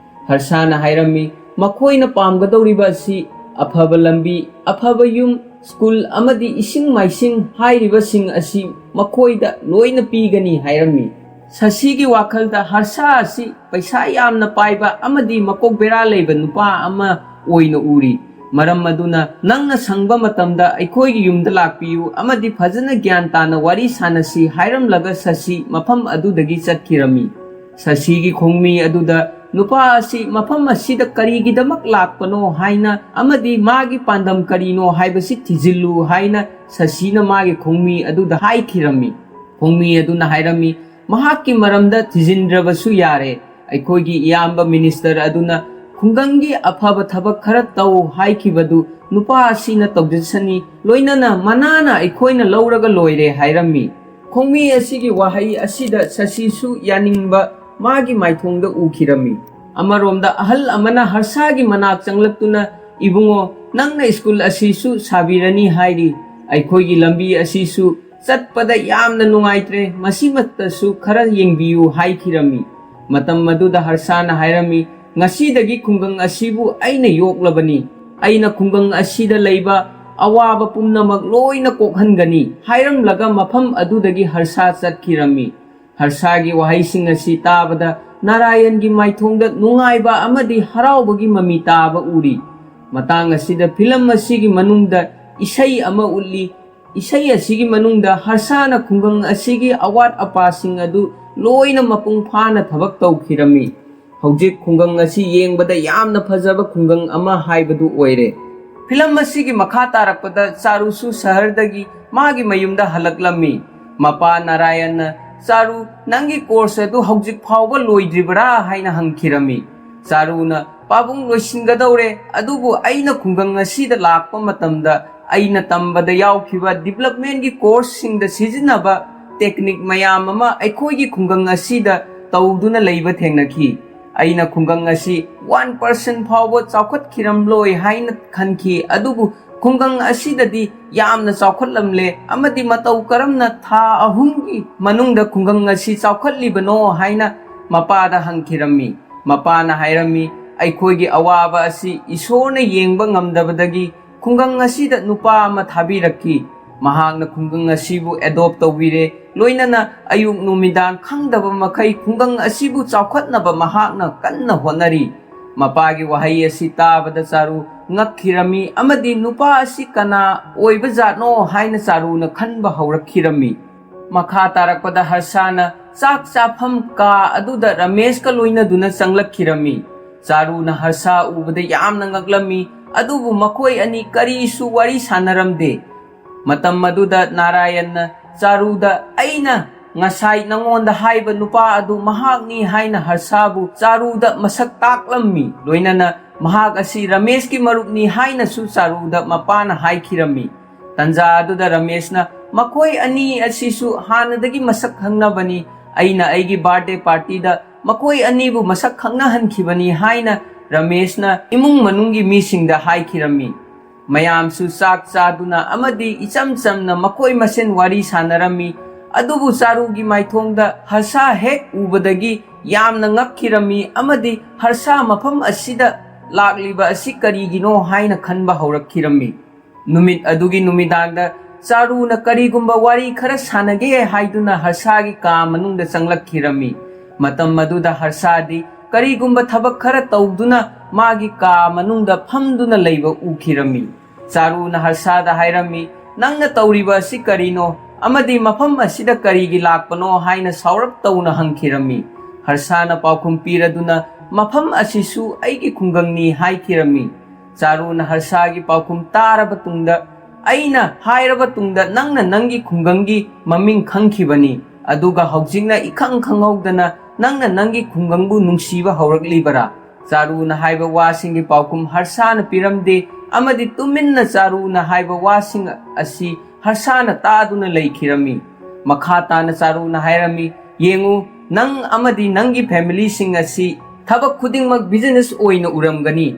ꯍꯔꯁꯥꯅ ꯍꯥꯏꯔꯝꯃꯤ, "ꯃꯈꯣꯏꯅ ꯄꯥꯝꯒꯗꯧꯔꯤꯕ ꯑꯁꯤ ꯑꯐꯕ ꯂꯝꯕꯤ, ꯑꯐꯕ ꯌꯨꯝ, ꯁ꯭ꯀꯨꯜ ꯑꯃꯗꯤ ꯏꯁꯤꯡ ꯃꯥꯏꯁꯤꯡ ꯍꯥꯏꯔꯤꯕꯁꯤꯡ ꯑꯁꯤ ꯃꯈꯣꯏꯗ ꯂꯣꯏꯅ ꯄꯤꯒꯅꯤ" ꯍꯥꯏꯔꯝꯃꯤ꯫ ꯁꯁꯤꯒꯤ ꯋꯥꯈꯜꯗ ꯍꯔꯁꯥ ꯑꯁꯤ ꯄꯩꯁꯥ ꯌꯥꯝꯅ ꯄꯥꯏꯕ ꯑꯃꯗꯤ ꯃꯀꯣꯛ ꯕꯦꯔꯥ ꯂꯩꯕ ꯅꯨꯄꯥ ꯑꯃ ꯑꯣꯏꯅ ꯎꯔꯤ꯫ ꯃꯔꯝ ꯑꯗꯨꯅ ꯅꯪꯅ ꯁꯪꯕ ꯃꯇꯝꯗ ꯑꯩꯈꯣꯏꯒꯤ ꯌꯨꯝꯗ ꯂꯥꯛꯄꯤꯌꯨ ꯑꯃꯗꯤ ꯐꯖꯅ ꯒ꯭ꯌꯥꯟ ꯇꯥꯅ ꯋꯥꯔꯤ ꯁꯥꯟꯅꯁꯤ ꯍꯥꯏꯔꯝꯂꯒ ꯁꯁꯤ ꯃꯐꯝ ꯑꯗꯨꯗꯒꯤ ꯆꯠꯈꯤꯔꯝꯃꯤ꯫ ꯁꯁꯤꯒꯤ ꯈꯣꯡꯃꯤ ꯑꯗꯨꯗ, "ꯅꯨꯄꯥ ꯑꯁꯤ ꯃꯐꯝ ꯑꯁꯤꯗ ꯀꯔꯤꯒꯤꯗꯃꯛ ꯂꯥꯛꯄꯅꯣ ꯍꯥꯏꯅ ꯑꯃꯗꯤ ꯃꯥꯒꯤ ꯄꯥꯟꯗꯝ ꯀꯔꯤꯅꯣ ꯍꯥꯏꯕꯁꯤ ꯊꯤꯖꯤꯜꯂꯨ" ꯍꯥꯏꯅ ꯁꯁꯤꯅ ꯃꯥꯒꯤ ꯈꯣꯡꯃꯤ ꯑꯗꯨꯗ ꯍꯥꯏꯈꯤꯔꯝꯃꯤ꯫ ꯈꯣꯡꯃꯤ ꯑꯗꯨꯅ ꯍꯥꯏꯔꯝꯃꯤ, "ꯃꯍꯥꯛꯀꯤ ꯃꯔꯝꯗ ꯊꯤꯖꯤꯟꯗ꯭ꯔꯕꯁꯨ ꯌꯥꯔꯦ꯫ ꯑꯩꯈꯣꯏꯒꯤ ꯏꯌꯥꯝꯕ ꯃꯤꯅꯤꯁꯇꯔ ꯑꯗꯨꯅ ꯈꯨꯡꯒꯪꯒꯤ ꯑꯐꯕ ꯊꯕꯛ ꯈꯔ ꯇꯧ ꯍꯥꯏꯈꯤꯕꯗꯨ ꯅꯨꯄꯥ ꯑꯁꯤꯅ ꯇꯧꯖꯁꯅꯤ, ꯂꯣꯏꯅꯅ ꯃꯅꯥꯅ ꯑꯩꯈꯣꯏꯅ ꯂꯧꯔꯒ ꯂꯣꯏꯔꯦ" ꯍꯥꯏꯔꯝꯃꯤ꯫ ꯈꯣꯡꯃꯤ ꯑꯁꯤꯒꯤ ꯋꯥꯍꯩ ꯑꯁꯤꯗ ꯁꯁꯤꯁꯨ ꯌꯥꯅꯤꯡꯕ ꯃꯥꯒꯤ ꯃꯥꯏꯊꯣꯡꯗ ꯎꯈꯤꯔꯝꯃꯤ꯫ ꯑꯃꯔꯣꯝꯗ ꯑꯍꯜ ꯑꯃꯅ ꯍꯔꯁꯥꯒꯤ ꯃꯅꯥꯛ ꯆꯪꯂꯛꯇꯨꯅ, "ꯏꯕꯨꯡꯉꯣ, ꯅꯪꯅ ꯁ꯭ꯀꯨꯜ ꯑꯁꯤꯁꯨ ꯁꯥꯕꯤꯔꯅꯤ ꯍꯥꯏꯔꯤ, ꯑꯩꯈꯣꯏꯒꯤ ꯂꯝꯕꯤ ꯑꯁꯤꯁꯨ ꯆꯠꯄꯗ ꯌꯥꯝꯅ ꯅꯨꯡꯉꯥꯏꯇ꯭ꯔꯦ, ꯃꯁꯤꯃꯛꯇꯁꯨ ꯈꯔ ꯌꯦꯡꯕꯤꯌꯨ" ꯍꯥꯏꯈꯤꯔꯝꯃꯤ꯫ ꯃꯇꯝ ꯑꯗꯨꯗ ꯍꯔꯁꯥꯅ ꯍꯥꯏꯔꯝꯃꯤ, "ꯉꯁꯤꯗꯒꯤ ꯈꯨꯡꯒꯪ ꯑꯁꯤꯕꯨ ꯑꯩꯅ ꯌꯣꯛꯂꯕꯅꯤ꯫ ꯑꯩꯅ ꯈꯨꯡꯒꯪ ꯑꯁꯤꯗ ꯂꯩꯕ ꯑꯋꯥꯕ ꯄꯨꯝꯅꯃꯛ ꯂꯣꯏꯅ ꯀꯣꯛꯍꯟꯒꯅꯤ" ꯍꯥꯏꯔꯝꯂꯒ ꯃꯐꯝ ꯑꯗꯨꯗꯒꯤ ꯍꯔꯁꯥ ꯆꯠꯈꯤꯔꯝꯃꯤ꯫ ꯍꯔꯁꯥꯒꯤ ꯋꯥꯍꯩꯁꯤꯡ ꯑꯁꯤ ꯇꯥꯕꯗ ꯅꯥꯔꯥꯌꯟꯒꯤ ꯃꯥꯏꯊꯣꯡꯗ ꯅꯨꯡꯉꯥꯏꯕ ꯑꯃꯗꯤ ꯍꯔꯥꯎꯕꯒꯤ ꯃꯃꯤ ꯇꯥꯕ ꯎꯔꯤ꯫ ꯃꯇꯥꯡ ꯑꯁꯤꯗ ꯐꯤꯂꯝ ꯑꯁꯤꯒꯤ ꯃꯅꯨꯡꯗ ꯏꯁꯩ ꯑꯃ ꯎꯠꯂꯤ꯫ ꯏꯁꯩ ꯑꯁꯤꯒꯤ ꯃꯅꯨꯡꯗ ꯍꯔꯁꯥꯅ ꯈꯨꯡꯒꯪ ꯑꯁꯤꯒꯤ ꯑꯋꯥꯠ ꯑꯄꯥꯁꯤꯡ ꯑꯗꯨ ꯂꯣꯏꯅ ꯃꯄꯨꯡ ꯐꯥꯅ ꯊꯕꯛ ꯇꯧꯈꯤꯔꯝꯃꯤ꯫ ꯍꯧꯖꯤꯛ ꯈꯨꯡꯒꯪ ꯑꯁꯤ ꯌꯦꯡꯕꯗ ꯌꯥꯝꯅ ꯐꯖꯕ ꯈꯨꯡꯒꯪ ꯑꯃ ꯍꯥꯏꯕꯗꯨ ꯑꯣꯏꯔꯦ꯫ ꯐꯤꯂꯝ ꯑꯁꯤꯒꯤ ꯃꯈꯥ ꯇꯥꯔꯛꯄꯗ ꯆꯥꯔꯨꯁꯨ ꯁꯍꯔꯗꯒꯤ ꯃꯥꯒꯤ ꯃꯌꯨꯝꯗ ꯍꯜꯂꯛꯂꯝꯃꯤ꯫ ꯃꯄꯥ ꯅꯥꯔꯥꯌꯟꯅ, "ꯆꯥꯔꯨ, ꯅꯪꯒꯤ ꯀꯣꯔꯁ ꯑꯗꯨ ꯍꯧꯖꯤꯛ ꯐꯥꯎꯕ ꯂꯣꯏꯗ꯭ꯔꯤꯕꯔꯥ?" ꯍꯥꯏꯅ ꯍꯪꯈꯤꯔꯝꯃꯤ꯫ ꯆꯥꯔꯨꯅ, "ꯄꯥꯕꯨꯡ, ꯂꯣꯏꯁꯤꯟꯒꯗꯧꯔꯦ, ꯑꯗꯨꯕꯨ ꯑꯩꯅ ꯈꯨꯡꯒꯪ ꯑꯁꯤꯗ ꯂꯥꯛꯄ ꯃꯇꯝꯗ ꯑꯩꯅ ꯇꯝꯕꯗ ꯌꯥꯎꯈꯤꯕ ꯗꯤꯕꯂꯞꯃꯦꯟꯒꯤ ꯀꯣꯔꯁꯁꯤꯡꯗ ꯁꯤꯖꯤꯟꯅꯕ ꯇꯦꯛꯅꯤꯛ ꯃꯌꯥꯝ ꯑꯃ ꯑꯩꯈꯣꯏꯒꯤ ꯈꯨꯡꯒꯪ ꯑꯁꯤꯗ ꯇꯧꯗꯨꯅ ꯂꯩꯕ ꯊꯦꯡꯅꯈꯤ꯫ ꯑꯩꯅ ꯈꯨꯡꯒꯪ ꯑꯁꯤ ꯋꯥꯟ ꯄꯥꯔꯁꯦꯟ ꯐꯥꯎꯕ ꯆꯥꯎꯈꯠꯈꯤꯔꯝꯂꯣꯏ ꯍꯥꯏꯅ ꯈꯟꯈꯤ, ꯑꯗꯨꯕꯨ ꯈꯨꯡꯒꯪ ꯑꯁꯤꯗꯗꯤ ꯌꯥꯝꯅ ꯆꯥꯎꯈꯠꯂꯝꯂꯦ ꯑꯃꯗꯤ ꯃꯇꯧ ꯀꯔꯝꯅ ꯊꯥ ꯑꯍꯨꯝꯒꯤ ꯃꯅꯨꯡꯗ ꯈꯨꯡꯒꯪ ꯑꯁꯤ ꯆꯥꯎꯈꯠꯂꯤꯕꯅꯣ?" ꯍꯥꯏꯅ ꯃꯄꯥꯗ ꯍꯪꯈꯤꯔꯝꯃꯤ꯫ ꯃꯄꯥꯅ ꯍꯥꯏꯔꯝꯃꯤ, "ꯑꯩꯈꯣꯏꯒꯤ ꯑꯋꯥꯕ ꯑꯁꯤ ꯏꯁꯣꯔꯅ ꯌꯦꯡꯕ ꯉꯝꯗꯕꯗꯒꯤ ꯈꯨꯡꯒꯪ ꯑꯁꯤꯗ ꯅꯨꯄꯥ ꯑꯃ ꯊꯥꯕꯤꯔꯛꯈꯤ꯫ ꯃꯍꯥꯛꯅ ꯈꯨꯡꯒꯪ ꯑꯁꯤꯕꯨ ꯑꯦꯗꯣꯞ ꯇꯧꯕꯤꯔꯦ, ꯂꯣꯏꯅꯅ ꯑꯌꯨꯛ ꯅꯨꯃꯤꯗꯥꯡ ꯈꯪꯗꯕ ꯃꯈꯩ ꯈꯨꯡꯒꯪ ꯑꯁꯤꯕꯨ ꯆꯥꯎꯈꯠꯅꯕ ꯃꯍꯥꯛꯅ ꯀꯟꯅ ꯍꯣꯠꯅꯔꯤ꯫" ꯃꯄꯥꯒꯤ ꯋꯥꯍꯩ ꯑꯁꯤ ꯇꯥꯕꯗ ꯆꯥꯔꯨ ꯉꯛꯈꯤꯔꯝꯃꯤ ꯑꯃꯗꯤ ꯅꯨꯄꯥ ꯑꯁꯤ ꯀꯅꯥ ꯑꯣꯏꯕꯖꯥꯠꯅꯣ ꯍꯥꯏꯅ ꯆꯥꯔꯨꯅ ꯈꯟꯕ ꯍꯧꯔꯛꯈꯤꯔꯝꯃꯤ꯫ ꯃꯈꯥ ꯇꯥꯔꯛꯄꯗ ꯍꯔꯁꯥꯅ ꯆꯥꯛ ꯆꯥꯐꯝ ꯀꯥ ꯑꯗꯨꯗ ꯔꯃꯦꯁꯀ ꯂꯣꯏꯅꯗꯨꯅ ꯆꯪꯂꯛꯈꯤꯔꯝꯃꯤ꯫ ꯆꯥꯔꯨꯅ ꯍꯔꯁꯥ ꯎꯕꯗ ꯌꯥꯝꯅ ꯉꯛꯂꯝꯃꯤ, ꯑꯗꯨꯕꯨ ꯃꯈꯣꯏ ꯑꯅꯤ ꯀꯔꯤꯁꯨ ꯋꯥꯔꯤ ꯁꯥꯟꯅꯔꯝꯗꯦ꯫ ꯃꯇꯝ ꯑꯗꯨꯗ ꯅꯥꯔꯥꯌꯟꯅ ꯆꯥꯔꯨꯗ, "ꯑꯩꯅ ꯉꯁꯥꯏ ꯅꯉꯣꯟꯗ ꯍꯥꯏꯕ ꯅꯨꯄꯥ ꯑꯗꯨ ꯃꯍꯥꯛꯅꯤ" ꯍꯥꯏꯅ ꯍꯔꯁꯥꯕꯨ ꯆꯥꯔꯨꯗ ꯃꯁꯛ ꯇꯥꯛꯂꯝꯃꯤ꯫ ꯂꯣꯏꯅꯅ ꯃꯍꯥꯛ ꯑꯁꯤ ꯔꯃꯦꯁꯀꯤ ꯃꯔꯨꯞꯅꯤ ꯍꯥꯏꯅꯁꯨ ꯆꯥꯔꯨꯗ ꯃꯄꯥꯅ ꯍꯥꯏꯈꯤꯔꯝꯃꯤ꯫ ꯇꯟꯖꯥ ꯑꯗꯨꯗ ꯔꯃꯦꯁꯅ, "ꯃꯈꯣꯏ ꯑꯅꯤ ꯑꯁꯤꯁꯨ ꯍꯥꯟꯅꯗꯒꯤ ꯃꯁꯛ ꯈꯪꯅꯕꯅꯤ꯫ ꯑꯩꯅ ꯑꯩꯒꯤ ꯕꯥꯔꯗꯦ ꯄꯥꯔꯇꯤꯗ ꯃꯈꯣꯏ ꯑꯅꯤꯕꯨ ꯃꯁꯛ ꯈꯪꯅꯍꯟꯈꯤꯕꯅꯤ" ꯍꯥꯏꯅ ꯔꯃꯦꯁꯅ ꯏꯃꯨꯡ ꯃꯅꯨꯡꯒꯤ ꯃꯤꯁꯤꯡꯗ ꯍꯥꯏꯈꯤꯔꯝꯃꯤ꯫ ꯃꯌꯥꯝꯁꯨ ꯆꯥꯛ ꯆꯥꯗꯨꯅ ꯑꯃꯗꯤ ꯏꯆꯝ ꯆꯝꯅ ꯃꯈꯣꯏ ꯃꯁꯦꯟ ꯋꯥꯔꯤ ꯁꯥꯟꯅꯔꯝꯃꯤ꯫ ꯑꯗꯨꯕꯨ ꯆꯥꯔꯨꯒꯤ ꯃꯥꯏꯊꯣꯡꯗ ꯍꯔꯁꯥ ꯍꯦꯛ ꯎꯕꯗꯒꯤ ꯌꯥꯝꯅ ꯉꯛꯈꯤꯔꯝꯃꯤ ꯑꯃꯗꯤ ꯍꯔꯁꯥ ꯃꯐꯝ ꯑꯁꯤꯗ ꯂꯥꯛꯂꯤꯕ ꯑꯁꯤ ꯀꯔꯤꯒꯤꯅꯣ ꯍꯥꯏꯅ ꯈꯟꯕ ꯍꯧꯔꯛꯈꯤꯔꯝꯃꯤ꯫ ꯅꯨꯃꯤꯠ ꯑꯗꯨꯒꯤ ꯅꯨꯃꯤꯗꯥꯡꯗ ꯆꯥꯔꯨꯅ ꯀꯔꯤꯒꯨꯝꯕ ꯋꯥꯔꯤ ꯈꯔ ꯁꯥꯟꯅꯒꯦ ꯍꯥꯏꯗꯨꯅ ꯍꯔꯁꯥꯒꯤ ꯀꯥ ꯃꯅꯨꯡꯗ ꯆꯪꯂꯛꯈꯤꯔꯝꯃꯤ꯫ ꯃꯇꯝ ꯑꯗꯨꯗ ꯍꯔꯁꯥꯗꯤ ꯀꯔꯤꯒꯨꯝꯕ ꯊꯕꯛ ꯈꯔ ꯇꯧꯗꯨꯅ ꯃꯥꯒꯤ ꯀꯥ ꯃꯅꯨꯡꯗ ꯐꯝꯗꯨꯅ ꯂꯩꯕ ꯎꯈꯤꯔꯝꯃꯤ꯫ ꯆꯥꯔꯨꯅ ꯍꯔꯁꯥꯗ ꯍꯥꯏꯔꯝꯃꯤ, "ꯅꯪꯅ ꯇꯧꯔꯤꯕ ꯑꯁꯤ ꯀꯔꯤꯅꯣ? ꯑꯃꯗꯤ ꯃꯐꯝ ꯑꯁꯤꯗ ꯀꯔꯤꯒꯤ ꯂꯥꯛꯄꯅꯣ?" ꯍꯥꯏꯅ ꯁꯥꯎꯔꯞ ꯇꯧꯅ ꯍꯪꯈꯤꯔꯝꯃꯤ꯫ ꯍꯔꯁꯥꯅ ꯄꯥꯎꯈꯨꯝ ꯄꯤꯔꯗꯨꯅ, "ꯃꯐꯝ ꯑꯁꯤꯁꯨ ꯑꯩꯒꯤ ꯈꯨꯡꯒꯪꯅꯤ" ꯍꯥꯏꯈꯤꯔꯝꯃꯤ꯫ ꯆꯥꯔꯨꯅ ꯍꯔꯁꯥꯒꯤ ꯄꯥꯎꯈꯨꯝ ꯇꯥꯔꯕ ꯇꯨꯡꯗ, "ꯑꯩꯅ ꯍꯥꯏꯔꯕ ꯇꯨꯡꯗ ꯅꯪꯅ ꯅꯪꯒꯤ ꯈꯨꯡꯒꯪꯒꯤ ꯃꯃꯤꯡ ꯈꯪꯈꯤꯕꯅꯤ, ꯑꯗꯨꯒ ꯍꯧꯖꯤꯛꯅ ꯏꯈꯪ ꯈꯪꯍꯧꯗꯅ ꯅꯪꯅ ꯅꯪꯒꯤ ꯈꯨꯡꯒꯪꯕꯨ ꯅꯨꯡꯁꯤꯕ ꯍꯧꯔꯛꯂꯤꯕꯔꯥ?" ꯆꯥꯔꯨꯅ ꯍꯥꯏꯕ ꯋꯥꯁꯤꯡꯒꯤ ꯄꯥꯎꯈꯨꯝ ꯍꯔꯁꯥꯅ ꯄꯤꯔꯝꯗꯦ ꯑꯃꯗꯤ ꯇꯨꯃꯤꯟꯅ ꯆꯥꯔꯨꯅ ꯍꯥꯏꯕ ꯋꯥꯁꯤꯡ ꯑꯁꯤ ꯍꯔꯁꯥꯅ ꯇꯥꯗꯨꯅ ꯂꯩꯈꯤꯔꯝꯃꯤ꯫ ꯃꯈꯥ ꯇꯥꯅ ꯆꯥꯔꯨꯅ ꯍꯥꯏꯔꯝꯃꯤ, "ꯌꯦꯡꯉꯨ, ꯅꯪ ꯑꯃꯗꯤ ꯅꯪꯒꯤ ꯐꯦꯃꯤꯂꯤꯁꯤꯡ ꯑꯁꯤ ꯊꯕꯛ ꯈꯨꯗꯤꯡꯃꯛ ꯕꯤꯖꯤꯅꯦꯁ ꯑꯣꯏꯅ ꯎꯔꯝꯒꯅꯤ꯫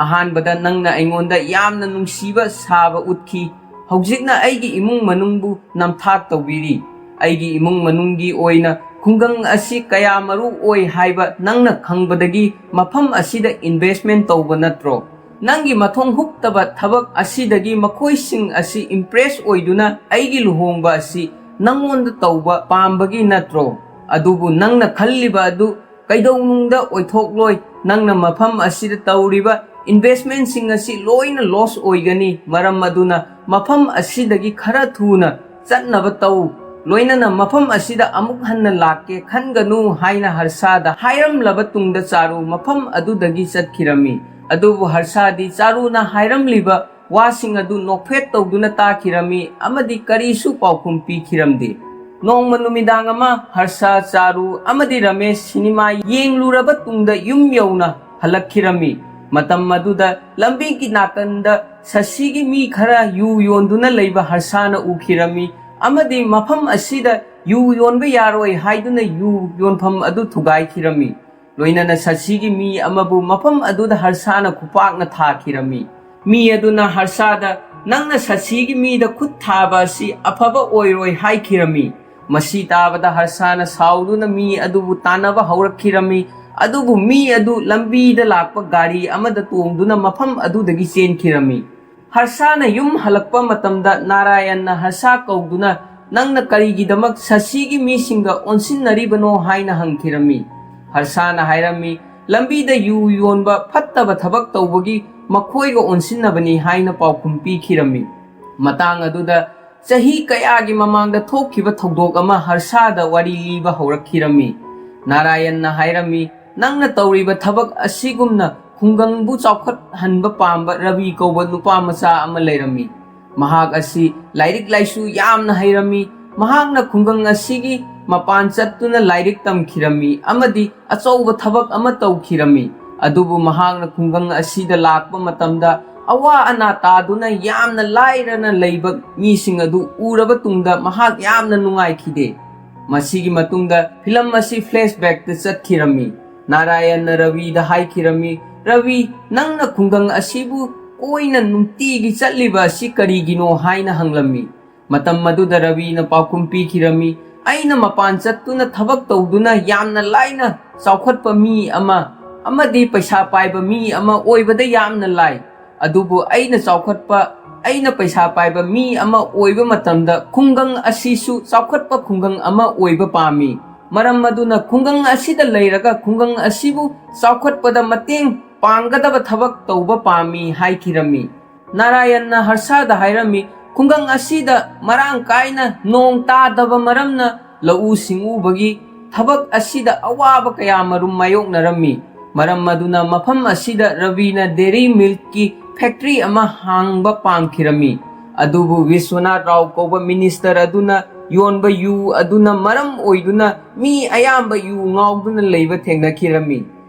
ꯑꯍꯥꯟꯕꯗ ꯅꯪꯅ ꯑꯩꯉꯣꯟꯗ ꯌꯥꯝꯅ ꯅꯨꯡꯁꯤꯕ ꯁꯥꯕ ꯎꯠꯈꯤ꯫ ꯍꯧꯖꯤꯛꯅ ꯑꯩꯒꯤ ꯏꯃꯨꯡ ꯃꯅꯨꯡꯕꯨ ꯅꯝꯊꯥꯛ ꯇꯧꯕꯤꯔꯤ꯫ ꯑꯩꯒꯤ ꯏꯃꯨꯡ ꯃꯅꯨꯡꯒꯤ ꯑꯣꯏꯅ ꯈꯨꯡꯒꯪ ꯑꯁꯤ ꯀꯌꯥ ꯃꯔꯨ ꯑꯣꯏ ꯍꯥꯏꯕ ꯅꯪꯅ ꯈꯪꯕꯗꯒꯤ ꯃꯐꯝ ꯑꯁꯤꯗ ꯏꯟꯚꯦꯁ꯭ꯠꯃꯦꯟꯠ ꯇꯧꯕ ꯅꯠꯇ꯭ꯔꯣ? ꯅꯪꯒꯤ ꯃꯊꯣꯡ ꯍꯨꯛꯇꯕ ꯊꯕꯛ ꯑꯁꯤꯗꯒꯤ ꯃꯈꯣꯏꯁꯤꯡ ꯑꯁꯤ ꯏꯝꯄ꯭ꯔꯦꯁ ꯑꯣꯏꯗꯨꯅ ꯑꯩꯒꯤ ꯂꯨꯍꯣꯡꯕ ꯑꯁꯤ ꯅꯪꯉꯣꯟꯗ ꯇꯧꯕ ꯄꯥꯝꯕꯒꯤ ꯅꯠꯇ꯭ꯔꯣ? ꯑꯗꯨꯕꯨ ꯅꯪꯅ ꯈꯜꯂꯤꯕ ꯑꯗꯨ ꯀꯩꯗꯧꯅꯨꯡꯗ ꯑꯣꯏꯊꯣꯛꯂꯣꯏ꯫ ꯅꯪꯅ ꯃꯐꯝ ꯑꯁꯤꯗ ꯇꯧꯔꯤꯕ ꯏꯟꯚꯦꯁ꯭ꯠꯃꯦꯟꯠꯁꯤꯡ ꯑꯁꯤ ꯂꯣꯏꯅ ꯂꯣꯁ ꯑꯣꯏꯒꯅꯤ꯫ ꯃꯔꯝ ꯑꯗꯨꯅ ꯃꯐꯝ ꯑꯁꯤꯗꯒꯤ ꯈꯔ ꯊꯨꯅ ꯆꯠꯅꯕ ꯇꯧ꯫ ꯂꯣꯏꯅꯅ ꯃꯐꯝ ꯑꯁꯤꯗ ꯑꯃꯨꯛ ꯍꯟꯅ ꯂꯥꯛꯀꯦ ꯈꯟꯒꯅꯨ" ꯍꯥꯏꯅ ꯍꯔꯁꯥꯗ ꯍꯥꯏꯔꯝꯂꯕ ꯇꯨꯡꯗ ꯆꯥꯔꯨ ꯃꯐꯝ ꯑꯗꯨꯗꯒꯤ ꯆꯠꯈꯤꯔꯝꯃꯤ꯫ ꯑꯗꯨꯕꯨ ꯍꯔꯁꯥꯗꯤ ꯆꯥꯔꯨꯅ ꯍꯥꯏꯔꯝꯂꯤꯕ ꯋꯥꯁꯤꯡ ꯑꯗꯨ ꯅꯣꯛꯐꯦꯠ ꯇꯧꯗꯨꯅ ꯇꯥꯈꯤꯔꯝꯃꯤ ꯑꯃꯗꯤ ꯀꯔꯤꯁꯨ ꯄꯥꯎꯈꯨꯝ ꯄꯤꯈꯤꯔꯝꯗꯦ꯫ ꯅꯣꯡꯃ ꯅꯨꯃꯤꯗꯥꯡ ꯑꯃ ꯍꯔꯁꯥ, ꯆꯥꯔꯨ ꯑꯃꯗꯤ ꯔꯃꯦꯁ ꯁꯤꯅꯦꯃꯥ ꯌꯦꯡꯂꯨꯔꯕ ꯇꯨꯡꯗ ꯌꯨꯝ ꯌꯧꯅ ꯍꯜꯂꯛꯈꯤꯔꯝꯃꯤ꯫ ꯃꯇꯝ ꯑꯗꯨꯗ ꯂꯝꯕꯤꯒꯤ ꯅꯥꯀꯟꯗ ꯁꯁꯤꯒꯤ ꯃꯤ ꯈꯔ ꯌꯨ ꯌꯣꯟꯗꯨꯅ ꯂꯩꯕ ꯍꯔꯁꯥꯅ ꯎꯈꯤꯔꯝꯃꯤ ꯑꯃꯗꯤ ꯃꯐꯝ ꯑꯁꯤꯗ ꯌꯨ ꯌꯣꯟꯕ ꯌꯥꯔꯣꯏ ꯍꯥꯏꯗꯨꯅ ꯌꯨ ꯌꯣꯟꯐꯝ ꯑꯗꯨ ꯊꯨꯒꯥꯏꯈꯤꯔꯝꯃꯤ꯫ ꯂꯣꯏꯅꯅ ꯁꯁꯤꯒꯤ ꯃꯤ ꯑꯃꯕꯨ ꯃꯐꯝ ꯑꯗꯨꯗ ꯍꯔꯁꯥꯅ ꯈꯨꯄꯥꯛꯅ ꯊꯥꯈꯤꯔꯝꯃꯤ꯫ ꯃꯤ ꯑꯗꯨꯅ ꯍꯔꯁꯥꯗ, "ꯅꯪꯅ ꯁꯁꯤꯒꯤ ꯃꯤꯗ ꯈꯨꯠ ꯊꯥꯕ ꯑꯁꯤ ꯑꯐꯕ ꯑꯣꯏꯔꯣꯏ" ꯍꯥꯏꯈꯤꯔꯝꯃꯤ꯫ ꯃꯁꯤ ꯇꯥꯕꯗ ꯍꯔꯁꯥꯅ ꯁꯥꯎꯗꯨꯅ ꯃꯤ ꯑꯗꯨꯕꯨ ꯇꯥꯟꯅꯕ ꯍꯧꯔꯛꯈꯤꯔꯝꯃꯤ꯫ ꯑꯗꯨꯕꯨ ꯃꯤ ꯑꯗꯨ ꯂꯝꯕꯤꯗ ꯂꯥꯛꯄ ꯒꯥꯔꯤ ꯑꯃꯗ ꯇꯣꯡꯗꯨꯅ ꯃꯐꯝ ꯑꯗꯨꯗꯒꯤ ꯆꯦꯟꯈꯤꯔꯝꯃꯤ꯫ ꯍꯔꯁꯥꯅ ꯌꯨꯝ ꯍꯜꯂꯛꯄ ꯃꯇꯝꯗ ꯅꯥꯔꯥꯌꯟꯅ ꯍꯔꯁꯥ ꯀꯧꯗꯨꯅ, "ꯅꯪꯅ ꯀꯔꯤꯒꯤꯗꯃꯛ ꯁꯁꯤꯒꯤ ꯃꯤꯁꯤꯡꯒ ꯑꯣꯟꯁꯤꯟꯅꯔꯤꯕꯅꯣ?" ꯍꯥꯏꯅ ꯍꯪꯈꯤꯔꯝꯃꯤ꯫ ꯍꯔꯁꯥꯅ ꯍꯥꯏꯔꯝꯃꯤ, "ꯂꯝꯕꯤꯗ ꯌꯨ ꯌꯣꯟꯕ ꯐꯠꯇꯕ ꯊꯕꯛ ꯇꯧꯕꯒꯤ ꯃꯈꯣꯏꯒ ꯑꯣꯟꯁꯤꯟꯅꯕꯅꯤ" ꯍꯥꯏꯅ ꯄꯥꯎꯈꯨꯝ ꯄꯤꯈꯤꯔꯝꯃꯤ꯫ ꯃꯇꯥꯡ ꯑꯗꯨꯗ ꯆꯍꯤ ꯀꯌꯥꯒꯤ ꯃꯃꯥꯡꯗ ꯊꯣꯛꯈꯤꯕ ꯊꯧꯗꯣꯛ ꯑꯃ ꯍꯔꯁꯥꯗ ꯋꯥꯔꯤ ꯂꯤꯕ ꯍꯧꯔꯛꯈꯤꯔꯝꯃꯤ꯫ ꯅꯥꯔꯥꯌꯟꯅ ꯍꯥꯏꯔꯝꯃꯤ, "ꯅꯪꯅ ꯇꯧꯔꯤꯕ ꯊꯕꯛ ꯑꯁꯤꯒꯨꯝꯅ ꯈꯨꯡꯒꯪꯕꯨ ꯆꯥꯎꯈꯠꯍꯟꯕ ꯄꯥꯝꯕ ꯔꯕꯤ ꯀꯧꯕ ꯅꯨꯄꯥ ꯃꯆꯥ ꯑꯃ ꯂꯩꯔꯝꯃꯤ꯫ ꯃꯍꯥꯛ ꯑꯁꯤ ꯂꯥꯏꯔꯤꯛ ꯂꯥꯏꯁꯨ ꯌꯥꯝꯅ ꯍꯩꯔꯝꯃꯤ꯫ ꯃꯍꯥꯛꯅ ꯈꯨꯡꯒꯪ ꯑꯁꯤꯒꯤ ꯃꯄꯥꯟ ꯆꯠꯇꯨꯅ ꯂꯥꯏꯔꯤꯛ ꯇꯝꯈꯤꯔꯝꯃꯤ ꯑꯃꯗꯤ ꯑꯆꯧꯕ ꯊꯕꯛ ꯑꯃ ꯇꯧꯈꯤꯔꯝꯃꯤ꯫ ꯑꯗꯨꯕꯨ ꯃꯍꯥꯛꯅ ꯈꯨꯡꯒꯪ ꯑꯁꯤꯗ ꯂꯥꯛꯄ ꯃꯇꯝꯗ ꯑꯋꯥ ꯑꯅꯥ ꯇꯥꯗꯨꯅ ꯌꯥꯝꯅ ꯂꯥꯏꯔꯅ ꯂꯩꯕ ꯃꯤꯁꯤꯡ ꯑꯗꯨ ꯎꯔꯕ ꯇꯨꯡꯗ ꯃꯍꯥꯛ ꯌꯥꯝꯅ ꯅꯨꯡꯉꯥꯏꯈꯤꯗꯦ꯫ ꯃꯁꯤꯒꯤ ꯃꯇꯨꯡꯗ ꯐꯤꯂꯝ ꯑꯁꯤ ꯐ꯭ꯂꯦꯁꯕꯦꯛꯇ ꯆꯠꯈꯤꯔꯝꯃꯤ꯫ ꯅꯥꯔꯥꯌꯟꯅ ꯔꯕꯤꯗ ꯍꯥꯏꯈꯤꯔꯝꯃꯤ, "ꯔꯕꯤ, ꯅꯪꯅ ꯈꯨꯡꯒꯪ ꯑꯁꯤꯕꯨ ꯀꯣꯏꯅ ꯅꯨꯡꯇꯤꯒꯤ ꯆꯠꯂꯤꯕ ꯑꯁꯤ ꯀꯔꯤꯒꯤꯅꯣ?" ꯍꯥꯏꯅ ꯍꯪꯂꯝꯃꯤ꯫ ꯃꯇꯝ ꯑꯗꯨꯗ ꯔꯕꯤꯅ ꯄꯥꯎꯈꯨꯝ ꯄꯤꯈꯤꯔꯝꯃꯤ, "ꯑꯩꯅ ꯃꯄꯥꯟ ꯆꯠꯇꯨꯅ ꯊꯕꯛ ꯇꯧꯗꯨꯅ ꯌꯥꯝꯅ ꯂꯥꯏꯅ ꯆꯥꯎꯈꯠꯄ ꯃꯤ ꯑꯃ ꯑꯃꯗꯤ ꯄꯩꯁꯥ ꯄꯥꯏꯕ ꯃꯤ ꯑꯃ ꯑꯣꯏꯕꯗ ꯌꯥꯝꯅ ꯂꯥꯏ꯫ ꯑꯗꯨꯕꯨ ꯑꯩꯅ ꯆꯥꯎꯈꯠꯄ, ꯑꯩꯅ ꯄꯩꯁꯥ ꯄꯥꯏꯕ ꯃꯤ ꯑꯃ ꯑꯣꯏꯕ ꯃꯇꯝꯗ ꯈꯨꯡꯒꯪ ꯑꯁꯤꯁꯨ ꯆꯥꯎꯈꯠꯄ ꯈꯨꯡꯒꯪ ꯑꯃ ꯑꯣꯏꯕ ꯄꯥꯝꯃꯤ꯫ ꯃꯔꯝ ꯑꯗꯨꯅ ꯈꯨꯡꯒꯪ ꯑꯁꯤꯗ ꯂꯩꯔꯒ ꯈꯨꯡꯒꯪ ꯑꯁꯤꯕꯨ ꯆꯥꯎꯈꯠꯄꯗ ꯃꯇꯦꯡ ꯄꯥꯡꯒꯗꯕ ꯊꯕꯛ ꯇꯧꯕ ꯄꯥꯝꯃꯤ" ꯍꯥꯏꯈꯤꯔꯝꯃꯤ꯫ ꯅꯥꯔꯥꯌꯟꯅ ꯍꯔꯁꯥꯗ ꯍꯥꯏꯔꯝꯃꯤ, "ꯈꯨꯡꯒꯪ ꯑꯁꯤꯗ ꯃꯔꯥꯡ ꯀꯥꯏꯅ ꯅꯣꯡ ꯇꯥꯗꯕ ꯃꯔꯝꯅ ꯂꯧꯎ ꯁꯤꯡꯎꯕꯒꯤ ꯊꯕꯛ ꯑꯁꯤꯗ ꯑꯋꯥꯕ ꯀꯌꯥ ꯃꯔꯨꯝ ꯃꯥꯌꯣꯛꯅꯔꯝꯃꯤ꯫ ꯃꯔꯝ ꯑꯗꯨꯅ ꯃꯐꯝ ꯑꯁꯤꯗ ꯔꯕꯤꯅ ꯗꯦꯔꯤ ꯃꯤꯜꯛꯀꯤ ꯐꯦꯛꯇ꯭ꯔꯤ ꯑꯃ ꯍꯥꯡꯕ ꯄꯥꯝꯈꯤꯔꯝꯃꯤ꯫ ꯑꯗꯨꯕꯨ ꯕꯤꯁ꯭ꯋꯅꯥꯊ ꯔꯥꯎ ꯀꯧꯕ ꯃꯤꯅꯤꯁꯇꯔ ꯑꯗꯨꯅ ꯌꯣꯟꯕ ꯌꯨ ꯑꯗꯨꯅ ꯃꯔꯝ ꯑꯣꯏꯗꯨꯅ ꯃꯤ ꯑꯌꯥꯝꯕ ꯌꯨ ꯉꯥꯎꯗꯨꯅ ꯂꯩꯕ ꯊꯦꯡꯅꯈꯤꯔꯝꯃꯤ꯫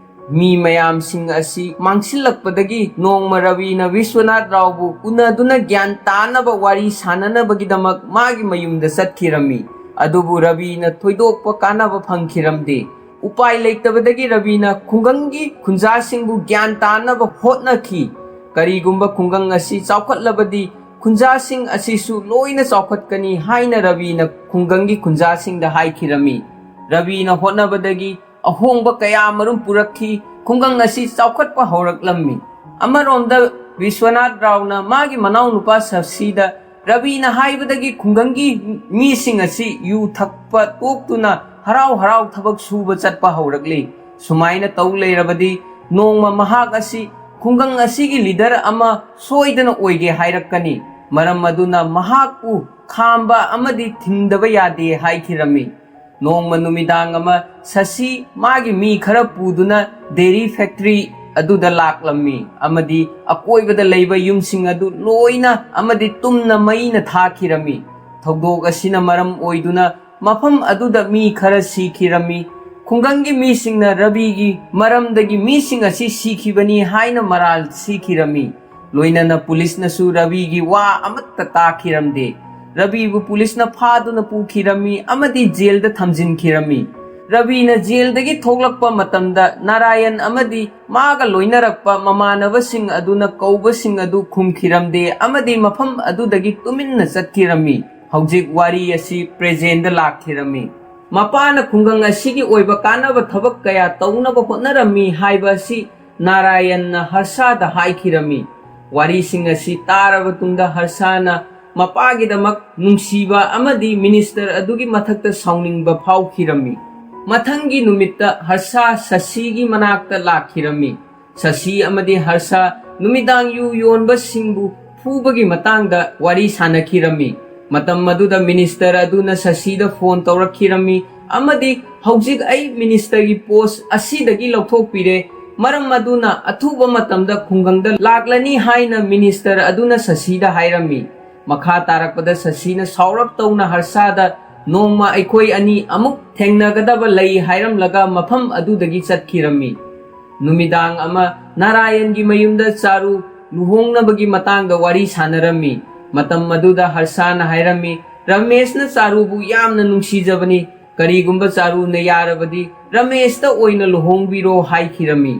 ꯃꯤ ꯃꯌꯥꯝꯁꯤꯡ ꯑꯁꯤ ꯃꯥꯡꯁꯤꯜꯂꯛꯄꯗꯒꯤ ꯅꯣꯡꯃ ꯔꯕꯤꯅ ꯕꯤꯁ꯭ꯋꯅꯥꯊ ꯔꯥꯎꯕꯨ ꯎꯅꯗꯨꯅ ꯒ꯭ꯌꯥꯟ ꯇꯥꯅꯕ ꯋꯥꯔꯤ ꯁꯥꯅꯅꯕꯒꯤꯗꯃꯛ ꯃꯥꯒꯤ ꯃꯌꯨꯝꯗ ꯆꯠꯈꯤꯔꯝꯃꯤ꯫ ꯑꯗꯨꯕꯨ ꯔꯕꯤꯅ ꯊꯣꯏꯗꯣꯛꯄ ꯀꯥꯟꯅꯕ ꯐꯪꯈꯤꯔꯝꯗꯦ꯫ ꯎꯄꯥꯏ ꯂꯩꯇꯕꯗꯒꯤ ꯔꯕꯤꯅ ꯈꯨꯡꯒꯪꯒꯤ ꯈꯨꯟꯖꯥꯁꯤꯡꯕꯨ ꯒ꯭ꯌꯥꯟ ꯇꯥꯅꯕ ꯍꯣꯠꯅꯈꯤ꯫ "ꯀꯔꯤꯒꯨꯝꯕ ꯈꯨꯡꯒꯪ ꯑꯁꯤ ꯆꯥꯎꯈꯠꯂꯕꯗꯤ ꯈꯨꯟꯖꯥꯁꯤꯡ ꯑꯁꯤꯁꯨ ꯂꯣꯏꯅ ꯆꯥꯎꯈꯠꯀꯅꯤ" ꯍꯥꯏꯅ ꯔꯕꯤꯅ ꯈꯨꯡꯒꯪꯒꯤ ꯈꯨꯟꯖꯥꯁꯤꯡꯗ ꯍꯥꯏꯈꯤꯔꯝꯃꯤ꯫ ꯔꯕꯤꯅ ꯍꯣꯠꯅꯕꯗꯒꯤ ꯑꯍꯣꯡꯕ ꯀꯌꯥ ꯃꯔꯨꯝ ꯄꯨꯔꯛꯈꯤ꯫ ꯈꯨꯡꯒꯪ ꯑꯁꯤ ꯆꯥꯎꯈꯠꯄ ꯍꯧꯔꯛꯂꯝꯃꯤ꯫ ꯑꯃꯔꯣꯝꯗ ꯕꯤꯁ꯭ꯋꯅꯥꯊ ꯔꯥꯎꯅ ꯃꯥꯒꯤ ꯃꯅꯥꯎꯅꯨꯄꯥ ꯁꯁꯤꯗ ꯔꯕꯤꯅ ꯍꯥꯏꯕꯗꯒꯤ ꯈꯨꯡꯒꯪꯒꯤ ꯃꯤꯁꯤꯡ ꯑꯁꯤ ꯌꯨ ꯊꯛꯄ ꯇꯣꯛꯇꯨꯅ ꯍꯔꯥꯎ ꯍꯔꯥꯎ ꯊꯕꯛ ꯁꯨꯕ ꯆꯠꯄ ꯍꯧꯔꯛꯂꯤ꯫ ꯁꯨꯃꯥꯏꯅ ꯇꯧ ꯂꯩꯔꯕꯗꯤ ꯅꯣꯡꯃ ꯃꯍꯥꯛ ꯑꯁꯤ ꯈꯨꯡꯒꯪ ꯑꯁꯤꯒꯤ ꯂꯤꯗꯔ ꯑꯃ ꯁꯣꯏꯗꯅ ꯑꯣꯏꯒꯦ ꯍꯥꯏꯔꯛꯀꯅꯤ꯫ ꯃꯔꯝ ꯑꯗꯨꯅ ꯃꯍꯥꯛꯄꯨ ꯈꯥꯝꯕ ꯑꯃꯗꯤ ꯊꯤꯡꯗꯕ ꯌꯥꯗꯦ ꯍꯥꯏꯈꯤꯔꯝꯃꯤ꯫ ꯅꯣꯡꯃ ꯅꯨꯃꯤꯗꯥꯡ ꯑꯃ ꯁꯁꯤ ꯃꯥꯒꯤ ꯃꯤ ꯈꯔ ꯄꯨꯗꯨꯅ ꯗꯦꯔꯤ ꯐꯦꯛꯇꯔꯤ ꯑꯗꯨꯗ ꯂꯥꯛꯂꯝꯃꯤ ꯑꯃꯗꯤ ꯑꯀꯣꯏꯕꯗ ꯂꯩꯕ ꯌꯨꯝꯁꯤꯡ ꯑꯗꯨ ꯂꯣꯏꯅ ꯑꯃꯗꯤ ꯇꯨꯝꯅ ꯃꯩꯅ ꯊꯥꯈꯤꯔꯝꯃꯤ꯫ ꯊꯧꯗꯣꯛ ꯑꯁꯤꯅ ꯃꯔꯝ ꯑꯣꯏꯗꯨꯅ ꯃꯐꯝ ꯑꯗꯨꯗ ꯃꯤ ꯈꯔ ꯁꯤꯈꯤꯔꯝꯃꯤ꯫ ꯈꯨꯡꯒꯪꯒꯤ ꯃꯤꯁꯤꯡꯅ ꯔꯕꯤꯒꯤ ꯃꯔꯝꯗꯒꯤ ꯃꯤꯁꯤꯡ ꯑꯁꯤ ꯁꯤꯈꯤꯕꯅꯤ ꯍꯥꯏꯅ ꯃꯔꯥꯜ ꯁꯤꯈꯤꯔꯝꯃꯤ꯫ ꯂꯣꯏꯅꯅ ꯄꯨꯂꯤꯁꯅꯁꯨ ꯔꯕꯤꯒꯤ ꯋꯥ ꯑꯃꯠꯇ ꯇꯥꯈꯤꯔꯝꯗꯦ꯫ ꯔꯕꯤꯕꯨ ꯄꯨꯂꯤꯁꯅ ꯐꯥꯗꯨꯅ ꯄꯨꯈꯤꯔꯝꯃꯤ ꯑꯃꯗꯤ ꯖꯦꯜꯗ ꯊꯝꯖꯤꯟꯈꯤꯔꯝꯃꯤ꯫ ꯔꯕꯤꯅ ꯖꯦꯜꯗꯒꯤ ꯊꯣꯛꯂꯛꯄ ꯃꯇꯝꯗ ꯅꯥꯔꯥꯌꯟ ꯑꯃꯗꯤ ꯃꯥꯒ ꯂꯣꯏꯅꯔꯛꯄ ꯃꯃꯥꯟꯅꯕꯁꯤꯡ ꯑꯗꯨꯅ ꯀꯧꯕꯁꯤꯡ ꯑꯗꯨ ꯈꯨꯝꯈꯤꯔꯝꯗꯦ ꯑꯃꯗꯤ ꯃꯐꯝ ꯑꯗꯨꯗꯒꯤ ꯇꯨꯃꯤꯟꯅ ꯆꯠꯈꯤꯔꯝꯃꯤ꯫ ꯍꯧꯖꯤꯛ ꯋꯥꯔꯤ ꯑꯁꯤ ꯄ꯭ꯔꯦꯖꯦꯟꯗ ꯂꯥꯛꯈꯤꯔꯝꯃꯤ꯫ ꯃꯄꯥꯅ ꯈꯨꯡꯒꯪ ꯑꯁꯤꯒꯤ ꯑꯣꯏꯕ ꯀꯥꯟꯅꯕ ꯊꯕꯛ ꯀꯌꯥ ꯇꯧꯅꯕ ꯍꯣꯠꯅꯔꯝꯃꯤ ꯍꯥꯏꯕ ꯑꯁꯤ ꯅꯥꯔꯥꯌꯟꯅ ꯍꯔꯁꯥꯗ ꯍꯥꯏꯈꯤꯔꯝꯃꯤ꯫ ꯋꯥꯔꯤꯁꯤꯡ ꯑꯁꯤ ꯇꯥꯔꯕ ꯇꯨꯡꯗ ꯍꯔꯁꯥꯅ ꯃꯄꯥꯒꯤꯗꯃꯛ ꯅꯨꯡꯁꯤꯕ ꯑꯃꯗꯤ ꯃꯤꯅꯤꯁꯇꯔ ꯑꯗꯨꯒꯤ ꯃꯊꯛꯇ ꯁꯥꯎꯅꯤꯡꯕ ꯐꯥꯎꯈꯤꯔꯝꯃꯤ꯫ ꯃꯊꯪꯒꯤ ꯅꯨꯃꯤꯠꯇ ꯍꯔꯁꯥ ꯁꯁꯤꯒꯤ ꯃꯅꯥꯛꯇ ꯂꯥꯛꯈꯤꯔꯝꯃꯤ꯫ ꯁꯁꯤ ꯑꯃꯗꯤ ꯍꯔꯁꯥ ꯅꯨꯃꯤꯗꯥꯡ ꯌꯨ ꯌꯣꯟꯕꯁꯤꯡꯕꯨ ꯐꯨꯕꯒꯤ ꯃꯇꯥꯡꯗ ꯋꯥꯔꯤ ꯁꯥꯅꯈꯤꯔꯝꯃꯤ꯫ ꯃꯇꯝ ꯑꯗꯨꯗ ꯃꯤꯅꯤꯁꯇꯔ ꯑꯗꯨꯅ ꯁꯁꯤꯗ ꯐꯣꯟ ꯇꯧꯔꯛꯈꯤꯔꯝꯃꯤ ꯑꯃꯗꯤ "ꯍꯧꯖꯤꯛ ꯑꯩ ꯃꯤꯅꯤꯁꯇꯔꯒꯤ ꯄꯣꯁ ꯑꯁꯤꯗꯒꯤ ꯂꯧꯊꯣꯛꯄꯤꯔꯦ, ꯃꯔꯝ ꯑꯗꯨꯅ ꯑꯊꯨꯕ ꯃꯇꯝꯗ ꯈꯨꯡꯒꯪꯗ ꯂꯥꯛꯂꯅꯤ" ꯍꯥꯏꯅ ꯃꯤꯅꯤꯁꯇꯔ ꯑꯗꯨꯅ ꯁꯁꯤꯗ ꯍꯥꯏꯔꯝꯃꯤ꯫ ꯃꯈꯥ ꯇꯥꯔꯛꯄꯗ ꯁꯁꯤꯅ ꯁꯥꯎꯔꯞ ꯇꯧꯅ ꯍꯔꯁꯥꯗ "ꯅꯣꯡꯃ ꯑꯩꯈꯣꯏ ꯑꯅꯤ ꯑꯃꯨꯛ ꯊꯦꯡꯅꯒꯗꯕ ꯂꯩ" ꯍꯥꯏꯔꯝꯂꯒ ꯃꯐꯝ ꯑꯗꯨꯗꯒꯤ ꯆꯠꯈꯤꯔꯝꯃꯤ꯫ ꯅꯨꯃꯤꯗꯥꯡ ꯑꯃ ꯅꯥꯔꯥꯌꯟꯒꯤ ꯃꯌꯨꯝꯗ ꯆꯥꯔꯨ ꯂꯨꯍꯣꯡꯅꯕꯒꯤ ꯃꯇꯥꯡꯗ ꯋꯥꯔꯤ ꯁꯥꯟꯅꯔꯝꯃꯤ꯫ ꯃꯇꯝ ꯑꯗꯨꯗ ꯍꯔꯁꯥꯅ ꯍꯥꯏꯔꯝꯃꯤ, "ꯔꯃꯦꯁꯅ ꯆꯥꯔꯨꯕꯨ ꯌꯥꯝꯅ ꯅꯨꯡꯁꯤꯖꯕꯅꯤ꯫ ꯀꯔꯤꯒꯨꯝꯕ ꯆꯥꯔꯨꯅ ꯌꯥꯔꯕꯗꯤ ꯔꯃꯦꯁꯇ ꯑꯣꯏꯅ ꯂꯨꯍꯣꯡꯕꯤꯔꯣ" ꯍꯥꯏꯈꯤꯔꯝꯃꯤ꯫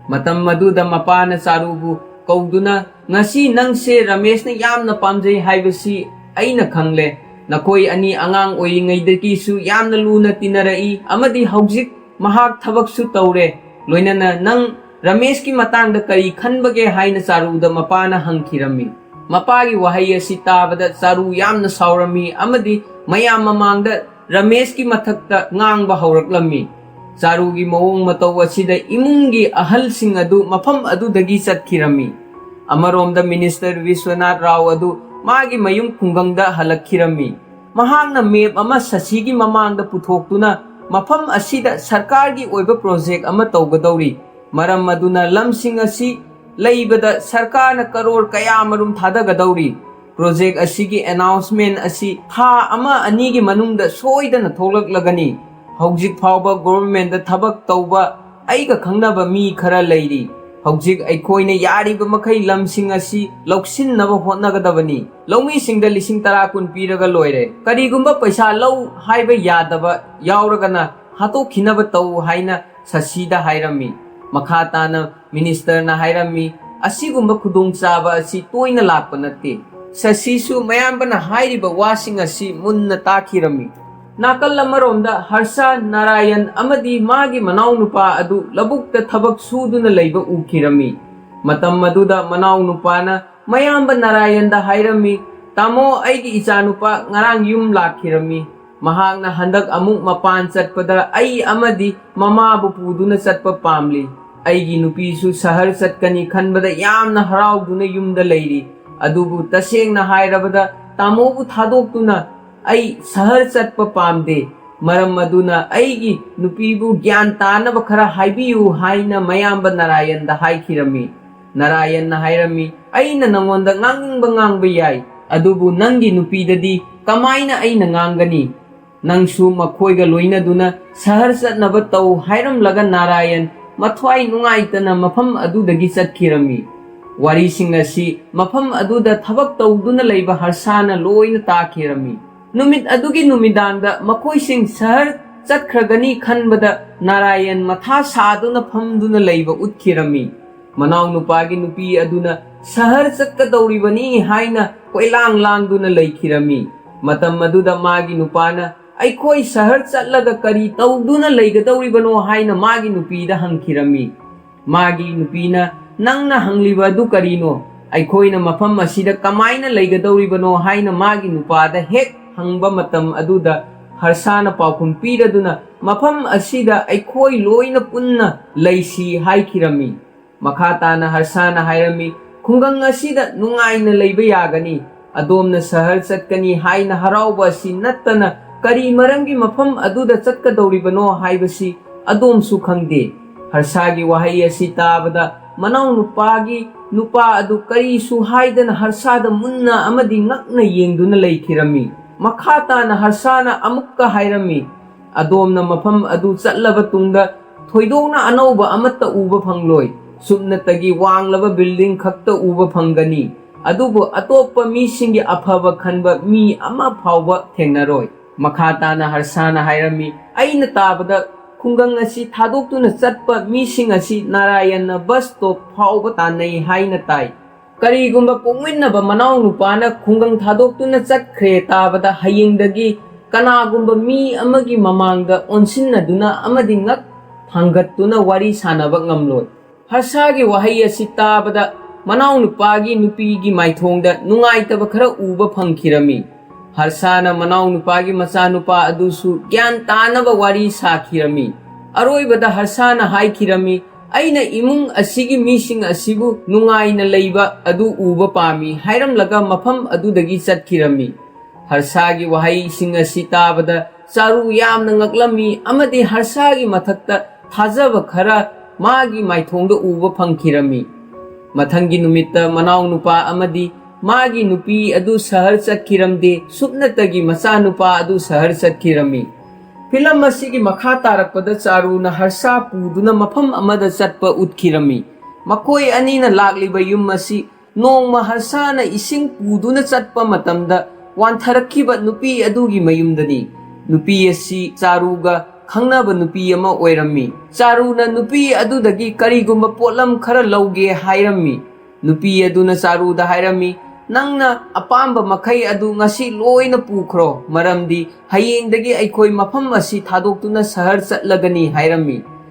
ꯃꯇꯝ ꯑꯗꯨꯗ ꯃꯄꯥꯅ ꯆꯥꯔꯨꯕꯨ ꯀꯧꯗꯨꯅ, "ꯉꯁꯤ ꯅꯪꯁꯦ ꯔꯃꯦꯁꯅ ꯌꯥꯝꯅ ꯄꯥꯝꯖꯩ ꯍꯥꯏꯕꯁꯤ ꯑꯩꯅ ꯈꯪꯂꯦ꯫ ꯅꯈꯣꯏ ꯑꯅꯤ ꯑꯉꯥꯡ ꯑꯣꯏꯔꯤꯉꯩꯗꯒꯤꯁꯨ ꯌꯥꯝꯅ ꯂꯨꯅ ꯇꯤꯟꯅꯔꯛꯏ ꯑꯃꯗꯤ ꯍꯧꯖꯤꯛ ꯃꯍꯥꯛ ꯊꯕꯛꯁꯨ ꯇꯧꯔꯦ꯫ ꯂꯣꯏꯅꯅ ꯅꯪ ꯔꯃꯦꯁꯀꯤ ꯃꯇꯥꯡꯗ ꯀꯔꯤ ꯈꯟꯕꯒꯦ?" ꯍꯥꯏꯅ ꯆꯥꯔꯨꯗ ꯃꯄꯥꯅ ꯍꯪꯈꯤꯔꯝꯃꯤ꯫ ꯃꯄꯥꯒꯤ ꯋꯥꯍꯩ ꯑꯁꯤ ꯇꯥꯕꯗ ꯆꯥꯔꯨ ꯌꯥꯝꯅ ꯁꯥꯎꯔꯝꯃꯤ ꯑꯃꯗꯤ ꯃꯌꯥꯝ ꯃꯃꯥꯡꯗ ꯔꯃꯦꯁꯀꯤ ꯃꯊꯛꯇ ꯉꯥꯡꯕ ꯍꯧꯔꯛꯂꯝꯃꯤ꯫ ꯆꯥꯔꯨꯒꯤ ꯃꯑꯣꯡ ꯃꯇꯧ ꯑꯁꯤꯗ ꯏꯃꯨꯡꯒꯤ ꯑꯍꯜꯁꯤꯡ ꯑꯗꯨ ꯃꯐꯝ ꯑꯗꯨꯗꯒꯤ ꯆꯠꯈꯤꯔꯝꯃꯤ꯫ ꯑꯃꯔꯣꯝꯗ ꯃꯤꯅꯤꯁꯇꯔ ꯕꯤꯁ꯭ꯋꯅꯥꯊ ꯔꯥꯎ ꯑꯗꯨ ꯃꯥꯒꯤ ꯃꯌꯨꯝ ꯈꯨꯡꯒꯪꯗ ꯍꯜꯂꯛꯈꯤꯔꯝꯃꯤ꯫ ꯃꯍꯥꯛꯅ ꯃꯦꯞ ꯑꯃ ꯁꯁꯤꯒꯤ ꯃꯃꯥꯡꯗ ꯄꯨꯊꯣꯛꯇꯨꯅ, "ꯃꯐꯝ ꯑꯁꯤꯗ ꯁꯔꯀꯥꯔꯒꯤ ꯑꯣꯏꯕ ꯄ꯭ꯔꯣꯖꯦꯛ ꯑꯃ ꯇꯧꯒꯗꯧꯔꯤ꯫ ꯃꯔꯝ ꯑꯗꯨꯅ ꯂꯝꯁꯤꯡ ꯑꯁꯤ ꯂꯩꯕꯗ ꯁꯔꯀꯥꯔꯅ ꯀꯔꯣꯔ ꯀꯌꯥꯃꯔꯨꯝ ꯊꯥꯗꯒꯗꯧꯔꯤ꯫ ꯄ꯭ꯔꯣꯖꯦꯛ ꯑꯁꯤꯒꯤ ꯑꯦꯅꯥꯎꯟꯁꯃꯦꯟ ꯑꯁꯤ ꯊꯥ ꯑꯃ ꯑꯅꯤꯒꯤ ꯃꯅꯨꯡꯗ ꯁꯣꯏꯗꯅ ꯊꯣꯛꯂꯛꯂꯒꯅꯤ꯫ ꯍꯧꯖꯤꯛ ꯐꯥꯎꯕ ꯒꯣꯚꯔꯟꯃꯦꯟꯗ ꯊꯕꯛ ꯇꯧꯕ ꯑꯩꯒ ꯈꯪꯅꯕ ꯃꯤ ꯈꯔ ꯂꯩꯔꯤ꯫ ꯍꯧꯖꯤꯛ ꯑꯩꯈꯣꯏꯅ ꯌꯥꯔꯤꯕ ꯃꯈꯩ ꯂꯝꯁꯤꯡ ꯑꯁꯤ ꯂꯧꯁꯤꯟꯅꯕ ꯍꯣꯠꯅꯒꯗꯕꯅꯤ꯫ ꯂꯧꯃꯤꯁꯤꯡꯗ ꯂꯤꯁꯤꯡ ꯇꯔꯥ ꯀꯨꯟ ꯄꯤꯔꯒ ꯂꯣꯏꯔꯦ꯫ ꯀꯔꯤꯒꯨꯝꯕ ꯄꯩꯁꯥ ꯂꯧ ꯍꯥꯏꯕ ꯌꯥꯗꯕ ꯌꯥꯎꯔꯒꯅ ꯍꯥꯠꯇꯣꯛꯈꯤꯅꯕ ꯇꯧ" ꯍꯥꯏꯅ ꯁꯁꯤꯗ ꯍꯥꯏꯔꯝꯃꯤ꯫ ꯃꯈꯥ ꯇꯥꯅ ꯃꯤꯅꯤꯁꯇꯔꯅ ꯍꯥꯏꯔꯝꯃꯤ, "ꯑꯁꯤꯒꯨꯝꯕ ꯈꯨꯗꯣꯡꯆꯥꯕ ꯑꯁꯤ ꯇꯣꯏꯅ ꯂꯥꯛꯄ ꯅꯠꯇꯦ꯫ ꯁꯁꯤꯁꯨ ꯃꯌꯥꯝꯕꯅ ꯍꯥꯏꯔꯤꯕ ꯋꯥꯁꯤꯡ ꯑꯁꯤ ꯃꯨꯟꯅ ꯇꯥꯈꯤꯔꯝꯃꯤ"꯫ ꯅꯥꯀꯜ ꯑꯃꯔꯣꯝꯗ ꯍꯔꯁꯥ ꯅꯥꯔꯥꯌꯟ ꯑꯃꯗꯤ ꯃꯥꯒꯤ ꯃꯅꯥꯎꯅꯨꯄꯥ ꯑꯗꯨ ꯂꯧꯕꯨꯛꯇ ꯊꯕꯛ ꯁꯨꯗꯨꯅ ꯂꯩꯕ ꯎꯈꯤꯔꯝꯃꯤ꯫ ꯃꯇꯝ ꯑꯗꯨꯗ ꯃꯅꯥꯎꯅꯨꯄꯥꯅ ꯃꯌꯥꯝꯕ ꯅꯥꯔꯥꯌꯟꯗ ꯍꯥꯏꯔꯝꯃꯤ, "ꯇꯥꯃꯣ, ꯑꯩꯒꯤ ꯏꯆꯥꯅꯨꯄꯥ ꯉꯔꯥꯡ ꯌꯨꯝ ꯂꯥꯛꯈꯤꯔꯝꯃꯤ꯫ ꯃꯍꯥꯛꯅ ꯍꯟꯗꯛ ꯑꯃꯨꯛ ꯃꯄꯥꯟ ꯆꯠꯄꯗ ꯑꯩ ꯑꯃꯗꯤ ꯃꯃꯥꯕꯨ ꯄꯨꯗꯨꯅ ꯆꯠꯄ ꯄꯥꯝꯂꯤ꯫ ꯑꯩꯒꯤ ꯅꯨꯄꯤꯁꯨ ꯁꯍꯔ ꯆꯠꯀꯅꯤ ꯈꯟꯕꯗ ꯌꯥꯝꯅ ꯍꯔꯥꯎꯗꯨꯅ ꯌꯨꯝꯗ ꯂꯩꯔꯤ꯫ ꯑꯗꯨꯕꯨ ꯇꯁꯦꯡꯅ ꯍꯥꯏꯔꯕꯗ ꯇꯥꯃꯣꯕꯨ ꯊꯥꯗꯣꯛꯇꯨꯅ ꯑꯩ ꯁꯍꯔ ꯆꯠꯄ ꯄꯥꯝꯗꯦ꯫ ꯃꯔꯝ ꯑꯗꯨꯅ ꯑꯩꯒꯤ ꯅꯨꯄꯤꯕꯨ ꯒ꯭ꯌꯥꯟ ꯇꯥꯅꯕ ꯈꯔ ꯍꯥꯏꯕꯤꯌꯨ" ꯍꯥꯏꯅ ꯃꯌꯥꯝꯕ ꯅꯥꯔꯥꯌꯟꯗ ꯍꯥꯏꯈꯤꯔꯝꯃꯤ꯫ ꯅꯥꯔꯥꯌꯟꯅ ꯍꯥꯏꯔꯝꯃꯤ, "ꯑꯩꯅ ꯅꯉꯣꯟꯗ ꯉꯥꯡꯅꯤꯡꯕ ꯉꯥꯡꯕ ꯌꯥꯏ, ꯑꯗꯨꯕꯨ ꯅꯪꯒꯤ ꯅꯨꯄꯤꯗꯗꯤ ꯀꯃꯥꯏꯅ ꯑꯩꯅ ꯉꯥꯡꯒꯅꯤ? ꯅꯪꯁꯨ ꯃꯈꯣꯏꯒ ꯂꯣꯏꯅꯗꯨꯅ ꯁꯍꯔ ꯆꯠꯅꯕ ꯇꯧ" ꯍꯥꯏꯔꯝꯂꯒ ꯅꯥꯔꯥꯌꯟ ꯃꯊ꯭ꯋꯥꯏ ꯅꯨꯡꯉꯥꯏꯇꯅ ꯃꯐꯝ ꯑꯗꯨꯗꯒꯤ ꯆꯠꯈꯤꯔꯝꯃꯤ꯫ ꯋꯥꯔꯤꯁꯤꯡ ꯑꯁꯤ ꯃꯐꯝ ꯑꯗꯨꯗ ꯊꯕꯛ ꯇꯧꯗꯨꯅ ꯂꯩꯕ ꯍꯔꯁꯥꯅ ꯂꯣꯏꯅ ꯇꯥꯈꯤꯔꯝꯃꯤ꯫ ꯅꯨꯃꯤꯠ ꯑꯗꯨꯒꯤ ꯅꯨꯃꯤꯗꯥꯡꯗ ꯃꯈꯣꯏꯁꯤꯡ ꯁꯍꯔ ꯆꯠꯈ꯭ꯔꯒꯅꯤ ꯈꯟꯕꯗ ꯅꯥꯔꯥꯌꯟ ꯃꯊꯥ ꯁꯥꯗꯨꯅ ꯐꯝꯗꯨꯅ ꯂꯩꯕ ꯎꯠꯈꯤꯔꯝꯃꯤ꯫ ꯃꯅꯥꯎꯅꯨꯄꯥꯒꯤ ꯅꯨꯄꯤ ꯑꯗꯨꯅ ꯁꯍꯔ ꯆꯠꯀꯗꯧꯔꯤꯕꯅꯤ ꯍꯥꯏꯅ ꯀꯣꯏꯂꯥꯡ ꯂꯥꯡꯗꯨꯅ ꯂꯩꯈꯤꯔꯝꯃꯤ꯫ ꯃꯇꯝ ꯑꯗꯨꯗ ꯃꯥꯒꯤ ꯅꯨꯄꯥꯅ, "ꯑꯩꯈꯣꯏ ꯁꯍꯔ ꯆꯠꯂꯒ ꯀꯔꯤ ꯇꯧꯗꯨꯅ ꯂꯩꯒꯗꯧꯔꯤꯕꯅꯣ?" ꯍꯥꯏꯅ ꯃꯥꯒꯤ ꯅꯨꯄꯤꯗ ꯍꯪꯈꯤꯔꯝꯃꯤ꯫ ꯃꯥꯒꯤ ꯅꯨꯄꯤꯅ, "ꯅꯪꯅ ꯍꯪꯂꯤꯕ ꯑꯗꯨ ꯀꯔꯤꯅꯣ? ꯑꯩꯈꯣꯏꯅ ꯃꯐꯝ ꯑꯁꯤꯗ ꯀꯃꯥꯏꯅ ꯂꯩꯒꯗꯧꯔꯤꯕꯅꯣ?" ꯍꯥꯏꯅ ꯃꯥꯒꯤ ꯅꯨꯄꯥꯗ ꯍꯦꯛ ꯍꯪꯕ ꯃꯇꯝ ꯑꯗꯨꯗ ꯍꯔꯁꯥꯅ ꯄꯥꯎꯈꯨꯝ ꯄꯤꯔꯗꯨꯅ, "ꯃꯐꯝ ꯑꯁꯤꯗ ꯑꯩꯈꯣꯏ ꯂꯣꯏꯅ ꯄꯨꯟꯅ ꯂꯩꯁꯤ" ꯍꯥꯏꯈꯤꯔꯝꯃꯤ꯫ ꯃꯈꯥ ꯇꯥꯅ ꯍꯔꯁꯥꯅ ꯍꯥꯏꯔꯝꯃꯤ, "ꯈꯨꯡꯒꯪ ꯑꯁꯤꯗ ꯅꯨꯡꯉꯥꯏꯅ ꯂꯩꯕ ꯌꯥꯒꯅꯤ꯫ ꯑꯗꯣꯝꯅ ꯁꯍꯔ ꯆꯠꯀꯅꯤ ꯍꯥꯏꯅ ꯍꯔꯥꯎꯕ ꯑꯁꯤ ꯅꯠꯇꯅ ꯀꯔꯤ ꯃꯔꯝꯒꯤ ꯃꯐꯝ ꯑꯗꯨꯗ ꯆꯠꯀꯗꯧꯔꯤꯕꯅꯣ ꯍꯥꯏꯕꯁꯤ ꯑꯗꯣꯝꯁꯨ ꯈꯪꯗꯦ?" ꯍꯔꯁꯥꯒꯤ ꯋꯥꯍꯩ ꯑꯁꯤ ꯇꯥꯕꯗ ꯃꯅꯥꯎꯅꯨꯄꯥꯒꯤ ꯅꯨꯄꯥ ꯑꯗꯨ ꯀꯔꯤꯁꯨ ꯍꯥꯏꯗꯅ ꯍꯔꯁꯥꯗ ꯃꯨꯟꯅ ꯑꯃꯗꯤ ꯉꯛꯅ ꯌꯦꯡꯗꯨꯅ ꯂꯩꯈꯤꯔꯝꯃꯤ꯫ ꯃꯈꯥ ꯇꯥꯅ ꯍꯔꯁꯥꯅ ꯑꯃꯨꯛꯀ ꯍꯥꯏꯔꯝꯃꯤ, "ꯑꯗꯣꯝꯅ ꯃꯐꯝ ꯑꯗꯨ ꯆꯠꯂꯕ ꯇꯨꯡꯗ ꯊꯣꯏꯗꯣꯛꯅ ꯑꯅꯧꯕ ꯑꯃꯠꯇ ꯎꯕ ꯐꯪꯂꯣꯏ꯫ ꯁꯨꯞꯅꯇꯒꯤ ꯋꯥꯡꯂꯕ ꯕꯤꯜꯗꯤꯡ ꯈꯛꯇ ꯎꯕ ꯐꯪꯒꯅꯤ, ꯑꯗꯨꯕꯨ ꯑꯇꯣꯞꯄ ꯃꯤꯁꯤꯡꯒꯤ ꯑꯐꯕ ꯈꯟꯕ ꯃꯤ ꯑꯃ ꯐꯥꯎꯕ ꯊꯦꯡꯅꯔꯣꯏ꯫" ꯃꯈꯥ ꯇꯥꯅ ꯍꯔꯁꯥꯅ ꯍꯥꯏꯔꯝꯃꯤ, "ꯑꯩꯅ ꯇꯥꯕꯗ ꯈꯨꯡꯒꯪ ꯑꯁꯤ ꯊꯥꯗꯣꯛꯇꯨꯅ ꯆꯠꯄ ꯃꯤꯁꯤꯡ ꯑꯁꯤ ꯅꯥꯔꯥꯌꯟꯅ ꯕꯁ ꯁ꯭ꯇꯣꯞ ꯐꯥꯎꯕ ꯇꯥꯟꯅꯩ ꯍꯥꯏꯅ ꯇꯥꯏ꯫ ꯀꯔꯤꯒꯨꯝꯕ ꯄꯣꯛꯃꯤꯟꯅꯕ ꯃꯅꯥꯎꯅꯨꯄꯥꯅ ꯈꯨꯡꯒꯪ ꯊꯥꯗꯣꯛꯇꯨꯅ ꯆꯠꯈ꯭ꯔꯦ ꯇꯥꯕꯗ ꯍꯌꯦꯡꯗꯒꯤ ꯀꯅꯥꯒꯨꯝꯕ ꯃꯤ ꯑꯃꯒꯤ ꯃꯃꯥꯡꯗ ꯑꯣꯟꯁꯤꯟꯅꯗꯨꯅ ꯑꯃꯗꯤ ꯉꯛ ꯊꯥꯡꯒꯠꯇꯨꯅ ꯋꯥꯔꯤ ꯁꯥꯟꯅꯕ ꯉꯝꯂꯣꯏ꯫" ꯍꯔꯁꯥꯒꯤ ꯋꯥꯍꯩ ꯑꯁꯤ ꯇꯥꯕꯗ ꯃꯅꯥꯎꯅꯨꯄꯥꯒꯤ ꯅꯨꯄꯤꯒꯤ ꯃꯥꯏꯊꯣꯡꯗ ꯅꯨꯡꯉꯥꯏꯇꯕ ꯈꯔ ꯎꯕ ꯐꯪꯈꯤꯔꯝꯃꯤ꯫ ꯍꯔꯁꯥꯅ ꯃꯅꯥꯎꯅꯨꯄꯥꯒꯤ ꯃꯆꯥꯅꯨꯄꯥ ꯑꯗꯨꯁꯨ ꯒ꯭ꯌꯥꯟ ꯇꯥꯅꯕ ꯋꯥꯔꯤ ꯁꯥꯈꯤꯔꯝꯃꯤ꯫ ꯑꯔꯣꯏꯕꯗ ꯍꯔꯁꯥꯅ ꯍꯥꯏꯈꯤꯔꯝꯃꯤ, "ꯑꯩꯅ ꯏꯃꯨꯡ ꯑꯁꯤꯒꯤ ꯃꯤꯁꯤꯡ ꯑꯁꯤꯕꯨ ꯅꯨꯡꯉꯥꯏꯅ ꯂꯩꯕ ꯑꯗꯨ ꯎꯕ ꯄꯥꯝꯃꯤ" ꯍꯥꯏꯔꯝꯂꯒ ꯃꯐꯝ ꯑꯗꯨꯗꯒꯤ ꯆꯠꯈꯤꯔꯝꯃꯤ꯫ ꯍꯔꯁꯥꯒꯤ ꯋꯥꯍꯩꯁꯤꯡ ꯑꯁꯤ ꯇꯥꯕꯗ ꯆꯥꯔꯨ ꯌꯥꯝꯅ ꯉꯛꯂꯝꯃꯤ ꯑꯃꯗꯤ ꯍꯔꯁꯥꯒꯤ ꯃꯊꯛꯇ ꯊꯥꯖꯕ ꯈꯔ ꯃꯥꯒꯤ ꯃꯥꯏꯊꯣꯡꯗ ꯎꯕ ꯐꯪꯈꯤꯔꯝꯃꯤ꯫ ꯃꯊꯪꯒꯤ ꯅꯨꯃꯤꯠꯇ ꯃꯅꯥꯎꯅꯨꯄꯥ ꯑꯃꯗꯤ ꯃꯥꯒꯤ ꯅꯨꯄꯤ ꯑꯗꯨ ꯁꯍꯔ ꯆꯠꯈꯤꯔꯝꯗꯦ, ꯁꯨꯞꯅꯇꯒꯤ ꯃꯆꯥꯅꯨꯄꯥ ꯑꯗꯨ ꯁꯍꯔ ꯆꯠꯈꯤꯔꯝꯃꯤ꯫ ꯐꯤꯂꯝ ꯑꯁꯤꯒꯤ ꯃꯈꯥ ꯇꯥꯔꯛꯄꯗ ꯆꯥꯔꯨꯅ ꯍꯔꯁꯥ ꯄꯨꯗꯨꯅ ꯃꯐꯝ ꯑꯃꯗ ꯆꯠꯄ ꯎꯠꯈꯤꯔꯝꯃꯤ꯫ ꯃꯈꯣꯏ ꯑꯅꯤꯅ ꯂꯥꯛꯂꯤꯕ ꯌꯨꯝ ꯑꯁꯤ ꯅꯣꯡꯃ ꯍꯔꯁꯥꯅ ꯏꯁꯤꯡ ꯄꯨꯗꯨꯅ ꯆꯠꯄ ꯃꯇꯝꯗ ꯋꯥꯟꯊꯔꯛꯈꯤꯕ ꯅꯨꯄꯤ ꯑꯗꯨꯒꯤ ꯃꯌꯨꯝꯗꯅꯤ꯫ ꯅꯨꯄꯤ ꯑꯁꯤ ꯆꯥꯔꯨꯒ ꯈꯪꯅꯕ ꯅꯨꯄꯤ ꯑꯃ ꯑꯣꯏꯔꯝꯃꯤ꯫ ꯆꯥꯔꯨꯅ ꯅꯨꯄꯤ ꯑꯗꯨꯗꯒꯤ ꯀꯔꯤꯒꯨꯝꯕ ꯄꯣꯠꯂꯝ ꯈꯔ ꯂꯧꯒꯦ ꯍꯥꯏꯔꯝꯃꯤ꯫ ꯅꯨꯄꯤ ꯑꯗꯨꯅ ꯆꯥꯔꯨꯗ ꯍꯥꯏꯔꯝꯃꯤ, "ꯅꯪꯅ ꯑꯄꯥꯝꯕ ꯃꯈꯩ ꯑꯗꯨ ꯉꯁꯤ ꯂꯣꯏꯅ ꯄꯨꯈ꯭ꯔꯣ, ꯃꯔꯝꯗꯤ ꯍꯌꯦꯡꯗꯒꯤ ꯑꯩꯈꯣꯏ ꯃꯐꯝ ꯑꯁꯤ ꯊꯥꯗꯣꯛꯇꯨꯅ ꯁꯍꯔ ꯆꯠꯂꯒꯅꯤ" ꯍꯥꯏꯔꯝꯃꯤ꯫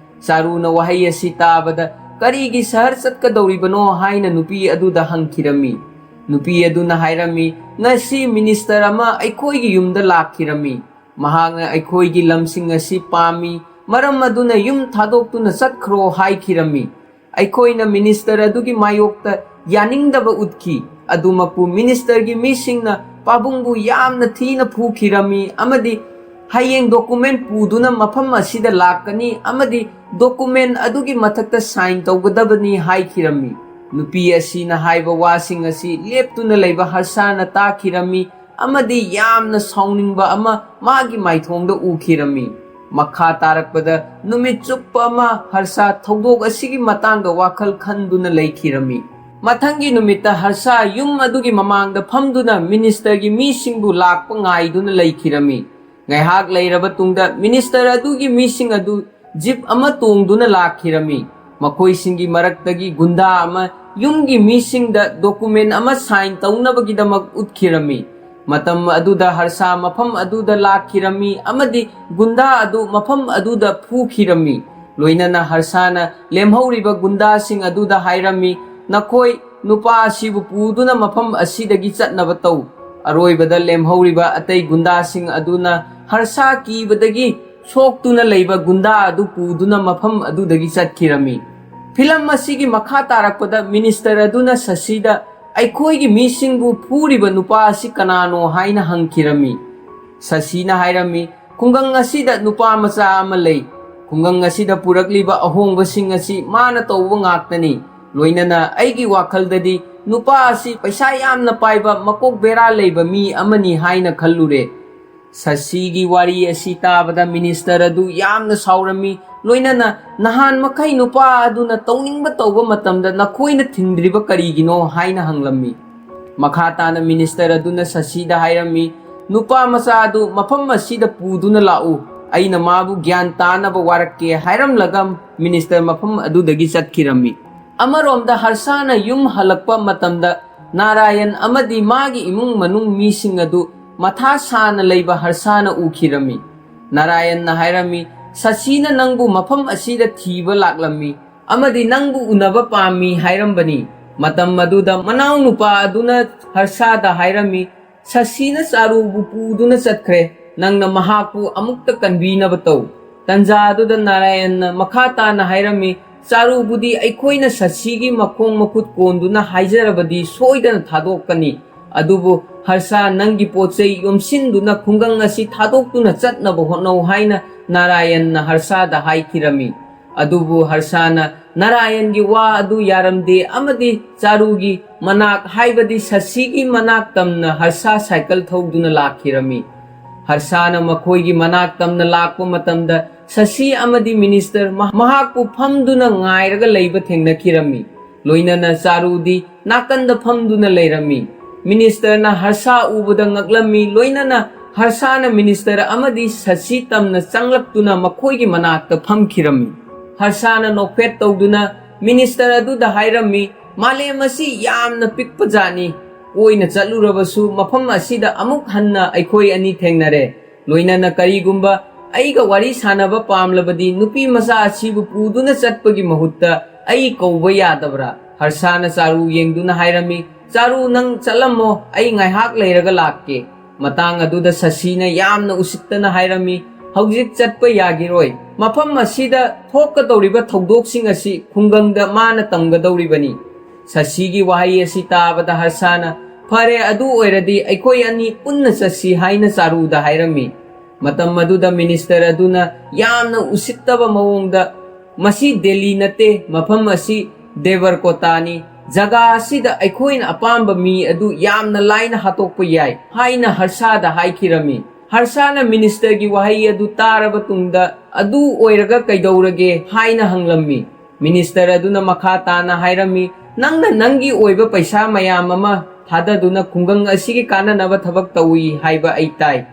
ꯆꯥꯔꯨꯅ ꯋꯥꯍꯩ ꯑꯁꯤ ꯇꯥꯕꯗ, "ꯀꯔꯤꯒꯤ ꯁꯍꯔ ꯆꯠꯀꯗꯧꯔꯤꯕꯅꯣ?" ꯍꯥꯏꯅ ꯅꯨꯄꯤ ꯑꯗꯨꯗ ꯍꯪꯈꯤꯔꯝꯃꯤ꯫ ꯅꯨꯄꯤ ꯑꯗꯨꯅ ꯍꯥꯏꯔꯝꯃꯤ, "ꯉꯁꯤ ꯃꯤꯅꯤꯁꯇꯔ ꯑꯃ ꯑꯩꯈꯣꯏꯒꯤ ꯌꯨꯝꯗ ꯂꯥꯛꯈꯤꯔꯝꯃꯤ꯫ ꯃꯍꯥꯛꯅ ꯑꯩꯈꯣꯏꯒꯤ ꯂꯝꯁꯤꯡ ꯑꯁꯤ ꯄꯥꯝꯃꯤ, ꯃꯔꯝ ꯑꯗꯨꯅ ꯌꯨꯝ ꯊꯥꯗꯣꯛꯇꯨꯅ ꯆꯠꯈ꯭ꯔꯣ" ꯍꯥꯏꯈꯤꯔꯝꯃꯤ꯫ ꯑꯩꯈꯣꯏꯅ ꯃꯤꯅꯤꯁꯇꯔ ꯑꯗꯨꯒꯤ ꯃꯥꯌꯣꯛꯇ ꯌꯥꯅꯤꯡꯗꯕ ꯎꯠꯈꯤ꯫ ꯑꯗꯨꯃꯛꯄꯨ ꯃꯤꯅꯤꯁꯇꯔꯒꯤ ꯃꯤꯁꯤꯡꯅ ꯄꯥꯕꯨꯡꯕꯨ ꯌꯥꯝꯅ ꯊꯤꯅ ꯐꯨꯈꯤꯔꯝꯃꯤ ꯑꯃꯗꯤ "ꯍꯌꯦꯡ ꯗꯣꯀꯨꯃꯦꯟ ꯄꯨꯗꯨꯅ ꯃꯐꯝ ꯑꯁꯤꯗ ꯂꯥꯛꯀꯅꯤ ꯑꯃꯗꯤ ꯗꯣꯀꯨꯃꯦꯟ ꯑꯗꯨꯒꯤ ꯃꯊꯛꯇ ꯁꯥꯏꯟ ꯇꯧꯒꯗꯕꯅꯤ" ꯍꯥꯏꯈꯤꯔꯝꯃꯤ꯫ ꯅꯨꯄꯤ ꯑꯁꯤꯅ ꯍꯥꯏꯕ ꯋꯥꯁꯤꯡ ꯑꯁꯤ ꯂꯦꯞꯇꯨꯅ ꯂꯩꯕ ꯍꯔꯁꯥꯅ ꯇꯥꯈꯤꯔꯝꯃꯤ ꯑꯃꯗꯤ ꯌꯥꯝꯅ ꯁꯥꯎꯅꯤꯡꯕ ꯑꯃ ꯃꯥꯒꯤ ꯃꯥꯏꯊꯣꯡꯗ ꯎꯈꯤꯔꯝꯃꯤ꯫ ꯃꯈꯥ ꯇꯥꯔꯛꯄꯗ ꯅꯨꯃꯤꯠ ꯆꯨꯞꯄ ꯑꯃ ꯍꯔꯁꯥ ꯊꯧꯗꯣꯛ ꯑꯁꯤꯒꯤ ꯃꯇꯥꯡꯗ ꯋꯥꯈꯜ ꯈꯟꯗꯨꯅ ꯂꯩꯈꯤꯔꯝꯃꯤ꯫ ꯃꯊꯪꯒꯤ ꯅꯨꯃꯤꯠꯇ ꯍꯔꯁꯥ ꯌꯨꯝ ꯑꯗꯨꯒꯤ ꯃꯃꯥꯡꯗ ꯐꯝꯗꯨꯅ ꯃꯤꯅꯤꯁꯇꯔꯒꯤ ꯃꯤꯁꯤꯡꯕꯨ ꯂꯥꯛꯄ ꯉꯥꯏꯗꯨꯅ ꯂꯩꯈꯤꯔꯝꯃꯤ꯫ ꯉꯥꯏꯍꯥꯛ ꯂꯩꯔꯕ ꯇꯨꯡꯗ ꯃꯤꯅꯤꯁꯇꯔ ꯑꯗꯨꯒꯤ ꯃꯤꯁꯤꯡ ꯑꯗꯨ ꯖꯤꯞ ꯑꯃ ꯇꯣꯡꯗꯨꯅ ꯂꯥꯛꯈꯤꯔꯝꯃꯤ꯫ ꯃꯈꯣꯏꯁꯤꯡꯒꯤ ꯃꯔꯛꯇꯒꯤ ꯒꯨꯟꯗꯥ ꯑꯃ ꯌꯨꯝꯒꯤ ꯃꯤꯁꯤꯡꯗ ꯗꯣꯀꯨꯃꯦꯟ ꯑꯃ ꯁꯥꯏꯟ ꯇꯧꯅꯕꯒꯤꯗꯃꯛ ꯎꯠꯈꯤꯔꯝꯃꯤ꯫ ꯃꯇꯝ ꯑꯗꯨꯗ ꯍꯔꯁꯥ ꯃꯐꯝ ꯑꯗꯨꯗ ꯂꯥꯛꯈꯤꯔꯝꯃꯤ ꯑꯃꯗꯤ ꯒꯨꯟꯗꯥ ꯑꯗꯨ ꯃꯐꯝ ꯑꯗꯨꯗ ꯐꯨꯈꯤꯔꯝꯃꯤ꯫ ꯂꯣꯏꯅꯅ ꯍꯔꯁꯥꯅ ꯂꯦꯝꯍꯧꯔꯤꯕ ꯒꯨꯟꯗꯥꯁꯤꯡ ꯑꯗꯨꯗ ꯍꯥꯏꯔꯝꯃꯤ, "ꯅꯈꯣꯏ ꯅꯨꯄꯥ ꯑꯁꯤꯕꯨ ꯄꯨꯗꯨꯅ ꯃꯐꯝ ꯑꯁꯤꯗꯒꯤ ꯆꯠꯅꯕ ꯇꯧ꯫" ꯑꯔꯣꯏꯕꯗ ꯂꯦꯝꯍꯧꯔꯤꯕ ꯑꯇꯩ ꯒꯨꯟꯗꯥꯁꯤꯡ ꯑꯗꯨꯅ ꯍꯔꯁꯥ ꯀꯤꯕꯗꯒꯤ ꯁꯣꯛꯇꯨꯅ ꯂꯩꯕ ꯒꯨꯟꯗꯥ ꯑꯗꯨ ꯄꯨꯗꯨꯅ ꯃꯐꯝ ꯑꯗꯨꯗꯒꯤ ꯆꯠꯈꯤꯔꯝꯃꯤ꯫ ꯐꯤꯂꯝ ꯑꯁꯤꯒꯤ ꯃꯈꯥ ꯇꯥꯔꯛꯄꯗ ꯃꯤꯅꯤꯁꯇꯔ ꯑꯗꯨꯅ ꯁꯁꯤꯗ, "ꯑꯩꯈꯣꯏꯒꯤ ꯃꯤꯁꯤꯡꯕꯨ ꯐꯨꯔꯤꯕ ꯅꯨꯄꯥ ꯑꯁꯤ ꯀꯅꯥꯅꯣ?" ꯍꯥꯏꯅ ꯍꯪꯈꯤꯔꯝꯃꯤ꯫ ꯁꯁꯤꯅ ꯍꯥꯏꯔꯝꯃꯤ, "ꯈꯨꯡꯒꯪ ꯑꯁꯤꯗ ꯅꯨꯄꯥ ꯃꯆꯥ ꯑꯃ ꯂꯩ꯫ ꯈꯨꯡꯒꯪ ꯑꯁꯤꯗ ꯄꯨꯔꯛꯂꯤꯕ ꯑꯍꯣꯡꯕꯁꯤꯡ ꯑꯁꯤ ꯃꯥꯅ ꯇꯧꯕ ꯉꯥꯛꯇꯅꯤ꯫ ꯂꯣꯏꯅꯅ ꯑꯩꯒꯤ ꯋꯥꯈꯜꯗꯗꯤ ꯅꯨꯄꯥ ꯑꯁꯤ ꯄꯩꯁꯥ ꯌꯥꯝꯅ ꯄꯥꯏꯕ, ꯃꯀꯣꯛ ꯕꯦꯔꯥ ꯂꯩꯕ ꯃꯤ ꯑꯃꯅꯤ ꯍꯥꯏꯅ ꯈꯜꯂꯨꯔꯦ꯫" ꯁꯁꯤꯒꯤ ꯋꯥꯔꯤ ꯑꯁꯤ ꯇꯥꯕꯗ ꯃꯤꯅꯤꯁꯇꯔ ꯑꯗꯨ ꯌꯥꯝꯅ ꯁꯥꯎꯔꯝꯃꯤ꯫ ꯂꯣꯏꯅꯅ, "ꯅꯍꯥꯟ ꯃꯈꯩ ꯅꯨꯄꯥ ꯑꯗꯨꯅ ꯇꯧꯅꯤꯡꯕ ꯇꯧꯕ ꯃꯇꯝꯗ ꯅꯈꯣꯏꯅ ꯊꯤꯡꯗ꯭ꯔꯤꯕ ꯀꯔꯤꯒꯤꯅꯣ?" ꯍꯥꯏꯅ ꯍꯪꯂꯝꯃꯤ꯫ ꯃꯈꯥ ꯇꯥꯅ ꯃꯤꯅꯤꯁꯇꯔ ꯑꯗꯨꯅ ꯁꯁꯤꯗ ꯍꯥꯏꯔꯝꯃꯤ, "ꯅꯨꯄꯥ ꯃꯆꯥ ꯑꯗꯨ ꯃꯐꯝ ꯑꯁꯤꯗ ꯄꯨꯗꯨꯅ ꯂꯥꯛꯎ꯫ ꯑꯩꯅ ꯃꯥꯕꯨ ꯒ꯭ꯌꯥꯟ ꯇꯥꯅꯕ ꯋꯥꯔꯛꯀꯦ" ꯍꯥꯏꯔꯝꯂꯒ ꯃꯤꯅꯤꯁꯇꯔ ꯃꯐꯝ ꯑꯗꯨꯗꯒꯤ ꯆꯠꯈꯤꯔꯝꯃꯤ꯫ ꯑꯃꯔꯣꯝꯗ ꯍꯔꯁꯥꯅ ꯌꯨꯝ ꯍꯜꯂꯛꯄ ꯃꯇꯝꯗ ꯅꯥꯔꯥꯌꯟ ꯑꯃꯗꯤ ꯃꯥꯒꯤ ꯏꯃꯨꯡ ꯃꯅꯨꯡ ꯃꯤꯁꯤꯡ ꯑꯗꯨ ꯃꯊꯥ ꯁꯥꯅ ꯂꯩꯕ ꯍꯔꯁꯥꯅ ꯎꯈꯤꯔꯝꯃꯤ꯫ ꯅꯥꯔꯥꯌꯟꯅ ꯍꯥꯏꯔꯝꯃꯤ, "ꯁꯁꯤꯅ ꯅꯪꯕꯨ ꯃꯐꯝ ꯑꯁꯤꯗ ꯊꯤꯕ ꯂꯥꯛꯂꯝꯃꯤ ꯑꯃꯗꯤ ꯅꯪꯕꯨ ꯎꯅꯕ ꯄꯥꯝꯃꯤ ꯍꯥꯏꯔꯝꯕꯅꯤ꯫" ꯃꯇꯝ ꯑꯗꯨꯗ ꯃꯅꯥꯎꯅꯨꯄꯥ ꯑꯗꯨꯅ ꯍꯔꯁꯥꯗ ꯍꯥꯏꯔꯝꯃꯤ, "ꯁꯁꯤꯅ ꯆꯥꯔꯨꯕꯨ ꯄꯨꯗꯨꯅ ꯆꯠꯈ꯭ꯔꯦ꯫ ꯅꯪꯅ ꯃꯍꯥꯛꯄꯨ ꯑꯃꯨꯛꯇ ꯀꯟꯕꯤꯅꯕ ꯇꯧ꯫" ꯇꯟꯖꯥ ꯑꯗꯨꯗ ꯅꯥꯔꯥꯌꯟꯅ ꯃꯈꯥ ꯇꯥꯅ ꯍꯥꯏꯔꯝꯃꯤ, "ꯆꯥꯔꯨꯕꯨꯗꯤ ꯑꯩꯈꯣꯏꯅ ꯁꯁꯤꯒꯤ ꯃꯈꯣꯡ ꯃꯈꯨꯠ ꯀꯣꯟꯗꯨꯅ ꯍꯥꯏꯖꯔꯕꯗꯤ ꯁꯣꯏꯗꯅ ꯊꯥꯗꯣꯛꯀꯅꯤ꯫ ꯑꯗꯨꯕꯨ ꯍꯔꯁꯥ, ꯅꯪꯒꯤ ꯄꯣꯠ ꯆꯩ ꯌꯣꯝꯁꯤꯟꯗꯨꯅ ꯈꯨꯡꯒꯪ ꯑꯁꯤ ꯊꯥꯗꯣꯛꯇꯨꯅ ꯆꯠꯅꯕ ꯍꯣꯠꯅꯧ" ꯍꯥꯏꯅ ꯅꯥꯔꯥꯌꯟꯅ ꯍꯔꯁꯥꯗ ꯍꯥꯏꯈꯤꯔꯝꯃꯤ꯫ ꯑꯗꯨꯕꯨ ꯍꯔꯁꯥꯅ ꯅꯥꯔꯥꯌꯟꯒꯤ ꯋꯥ ꯑꯗꯨ ꯌꯥꯔꯝꯗꯦ ꯑꯃꯗꯤ ꯆꯥꯔꯨꯒꯤ ꯃꯅꯥꯛ, ꯍꯥꯏꯕꯗꯤ ꯁꯁꯤꯒꯤ ꯃꯅꯥꯛ ꯇꯝꯅ ꯍꯔꯁꯥ ꯁꯥꯏꯀꯜ ꯊꯧꯗꯨꯅ ꯂꯥꯛꯈꯤꯔꯝꯃꯤ꯫ ꯍꯔꯁꯥꯅ ꯃꯈꯣꯏꯒꯤ ꯃꯅꯥꯛ ꯇꯝꯅ ꯂꯥꯛꯄ ꯃꯇꯝꯗ ꯁꯁꯤ ꯑꯃꯗꯤ ꯃꯤꯅꯤꯁꯇꯔ ꯃꯍ-, ꯃꯍꯥꯛꯄꯨ ꯐꯝꯗꯨꯅ ꯉꯥꯏꯔꯒ ꯂꯩꯕ ꯊꯦꯡꯅꯈꯤꯔꯝꯃꯤ꯫ ꯂꯣꯏꯅꯅ ꯆꯥꯔꯨꯗꯤ ꯅꯥꯀꯟꯗ ꯐꯝꯗꯨꯅ ꯂꯩꯔꯝꯃꯤ꯫ ꯃꯤꯅꯤꯁꯇꯔꯅ ꯍꯔꯁꯥ ꯎꯕꯗ ꯉꯛꯂꯝꯃꯤ꯫ ꯂꯣꯏꯅꯅ ꯍꯔꯁꯥꯅ ꯃꯤꯅꯤꯁꯇꯔ ꯑꯃꯗꯤ ꯁꯁꯤ ꯇꯝꯅ ꯆꯪꯂꯛꯇꯨꯅ ꯃꯈꯣꯏꯒꯤ ꯃꯅꯥꯛꯇ ꯐꯝꯈꯤꯔꯝꯃꯤ꯫ ꯍꯔꯁꯥꯅ ꯅꯣꯛꯐꯦꯠ ꯇꯧꯗꯨꯅ ꯃꯤꯅꯤꯁꯇꯔ ꯑꯗꯨꯗ ꯍꯥꯏꯔꯝꯃꯤ, "ꯃꯥꯂꯦꯝ ꯑꯁꯤ ꯌꯥꯝꯅ ꯄꯤꯛꯄ ꯖꯥꯠꯅꯤ꯫ ꯀꯣꯏꯅ ꯆꯠꯂꯨꯔꯕꯁꯨ ꯃꯐꯝ ꯑꯁꯤꯗ ꯑꯃꯨꯛ ꯍꯟꯅ ꯑꯩꯈꯣꯏ ꯑꯅꯤ ꯊꯦꯡꯅꯔꯦ꯫ ꯂꯣꯏꯅꯅ ꯀꯔꯤꯒꯨꯝꯕ ꯑꯩꯒ ꯋꯥꯔꯤ ꯁꯥꯟꯅꯕ ꯄꯥꯝꯂꯕꯗꯤ ꯅꯨꯄꯤ ꯃꯆꯥ ꯑꯁꯤꯕꯨ ꯄꯨꯗꯨꯅ ꯆꯠꯄꯒꯤ ꯃꯍꯨꯠꯇ ꯑꯩ ꯀꯧꯕ ꯌꯥꯗꯕ꯭ꯔꯥ?" ꯍꯔꯁꯥꯅ ꯆꯥꯔꯨ ꯌꯦꯡꯗꯨꯅ ꯍꯥꯏꯔꯝꯃꯤ, "ꯆꯥꯔꯨ, ꯅꯪ ꯆꯠꯂꯝꯃꯣ, ꯑꯩ ꯉꯥꯏꯍꯥꯛ ꯂꯩꯔꯒ ꯂꯥꯛꯀꯦ꯫" ꯃꯇꯥꯡ ꯑꯗꯨꯗ ꯁꯁꯤꯅ ꯌꯥꯝꯅ ꯎꯁꯤꯠꯇꯅ ꯍꯥꯏꯔꯝꯃꯤ, "ꯍꯧꯖꯤꯛ ꯆꯠꯄ ꯌꯥꯈꯤꯔꯣꯏ꯫ ꯃꯐꯝ ꯑꯁꯤꯗ ꯊꯣꯛꯀꯗꯧꯔꯤꯕ ꯊꯧꯗꯣꯛꯁꯤꯡ ꯑꯁꯤ ꯈꯨꯡꯒꯪꯗ ꯃꯥꯅ ꯇꯝꯒꯗꯧꯔꯤꯕꯅꯤ꯫" ꯁꯁꯤꯒꯤ ꯋꯥꯍꯩ ꯑꯁꯤ ꯇꯥꯕꯗ ꯍꯔꯁꯥꯅ, "ꯐꯔꯦ, ꯑꯗꯨ ꯑꯣꯏꯔꯗꯤ ꯑꯩꯈꯣꯏ ꯑꯅꯤ ꯄꯨꯟꯅ ꯆꯠꯁꯤ" ꯍꯥꯏꯅ ꯆꯥꯔꯨꯗ ꯍꯥꯏꯔꯝꯃꯤ꯫ ꯃꯇꯝ ꯑꯗꯨꯗ ꯃꯤꯅꯤꯁꯇꯔ ꯑꯗꯨꯅ ꯌꯥꯝꯅ ꯎꯁꯤꯠꯇꯕ ꯃꯑꯣꯡꯗ, "ꯃꯁꯤ ꯗꯦꯜꯂꯤ ꯅꯠꯇꯦ, ꯃꯐꯝ ꯑꯁꯤ ꯗꯦꯕꯔꯀꯣꯇꯥꯅꯤ꯫ ꯖꯒꯥ ꯑꯁꯤꯗ ꯑꯩꯈꯣꯏꯅ ꯑꯄꯥꯝꯕ ꯃꯤ ꯑꯗꯨ ꯌꯥꯝꯅ ꯂꯥꯏꯅ ꯍꯥꯠꯇꯣꯛꯄ ꯌꯥꯏ" ꯍꯥꯏꯅ ꯍꯔꯁꯥꯗ ꯍꯥꯏꯈꯤꯔꯝꯃꯤ꯫ ꯍꯔꯁꯥꯅ ꯃꯤꯅꯤꯁꯇꯔꯒꯤ ꯋꯥꯍꯩ ꯑꯗꯨ ꯇꯥꯔꯕ ꯇꯨꯡꯗ, "ꯑꯗꯨ ꯑꯣꯏꯔꯒ ꯀꯩꯗꯧꯔꯒꯦ?" ꯍꯥꯏꯅ ꯍꯪꯂꯝꯃꯤ꯫ ꯃꯤꯅꯤꯁꯇꯔ ꯑꯗꯨꯅ ꯃꯈꯥ ꯇꯥꯅ ꯍꯥꯏꯔꯝꯃꯤ, "ꯅꯪꯅ ꯅꯪꯒꯤ ꯑꯣꯏꯕ ꯄꯩꯁꯥ ꯃꯌꯥꯝ ꯑꯃ ꯊꯥꯗꯗꯨꯅ ꯈꯨꯡꯒꯪ ꯑꯁꯤꯒꯤ ꯀꯥꯟꯅꯅꯕ ꯊꯕꯛ ꯇꯧꯏ ꯍꯥꯏꯕ ꯑꯩ ꯇꯥꯏ꯫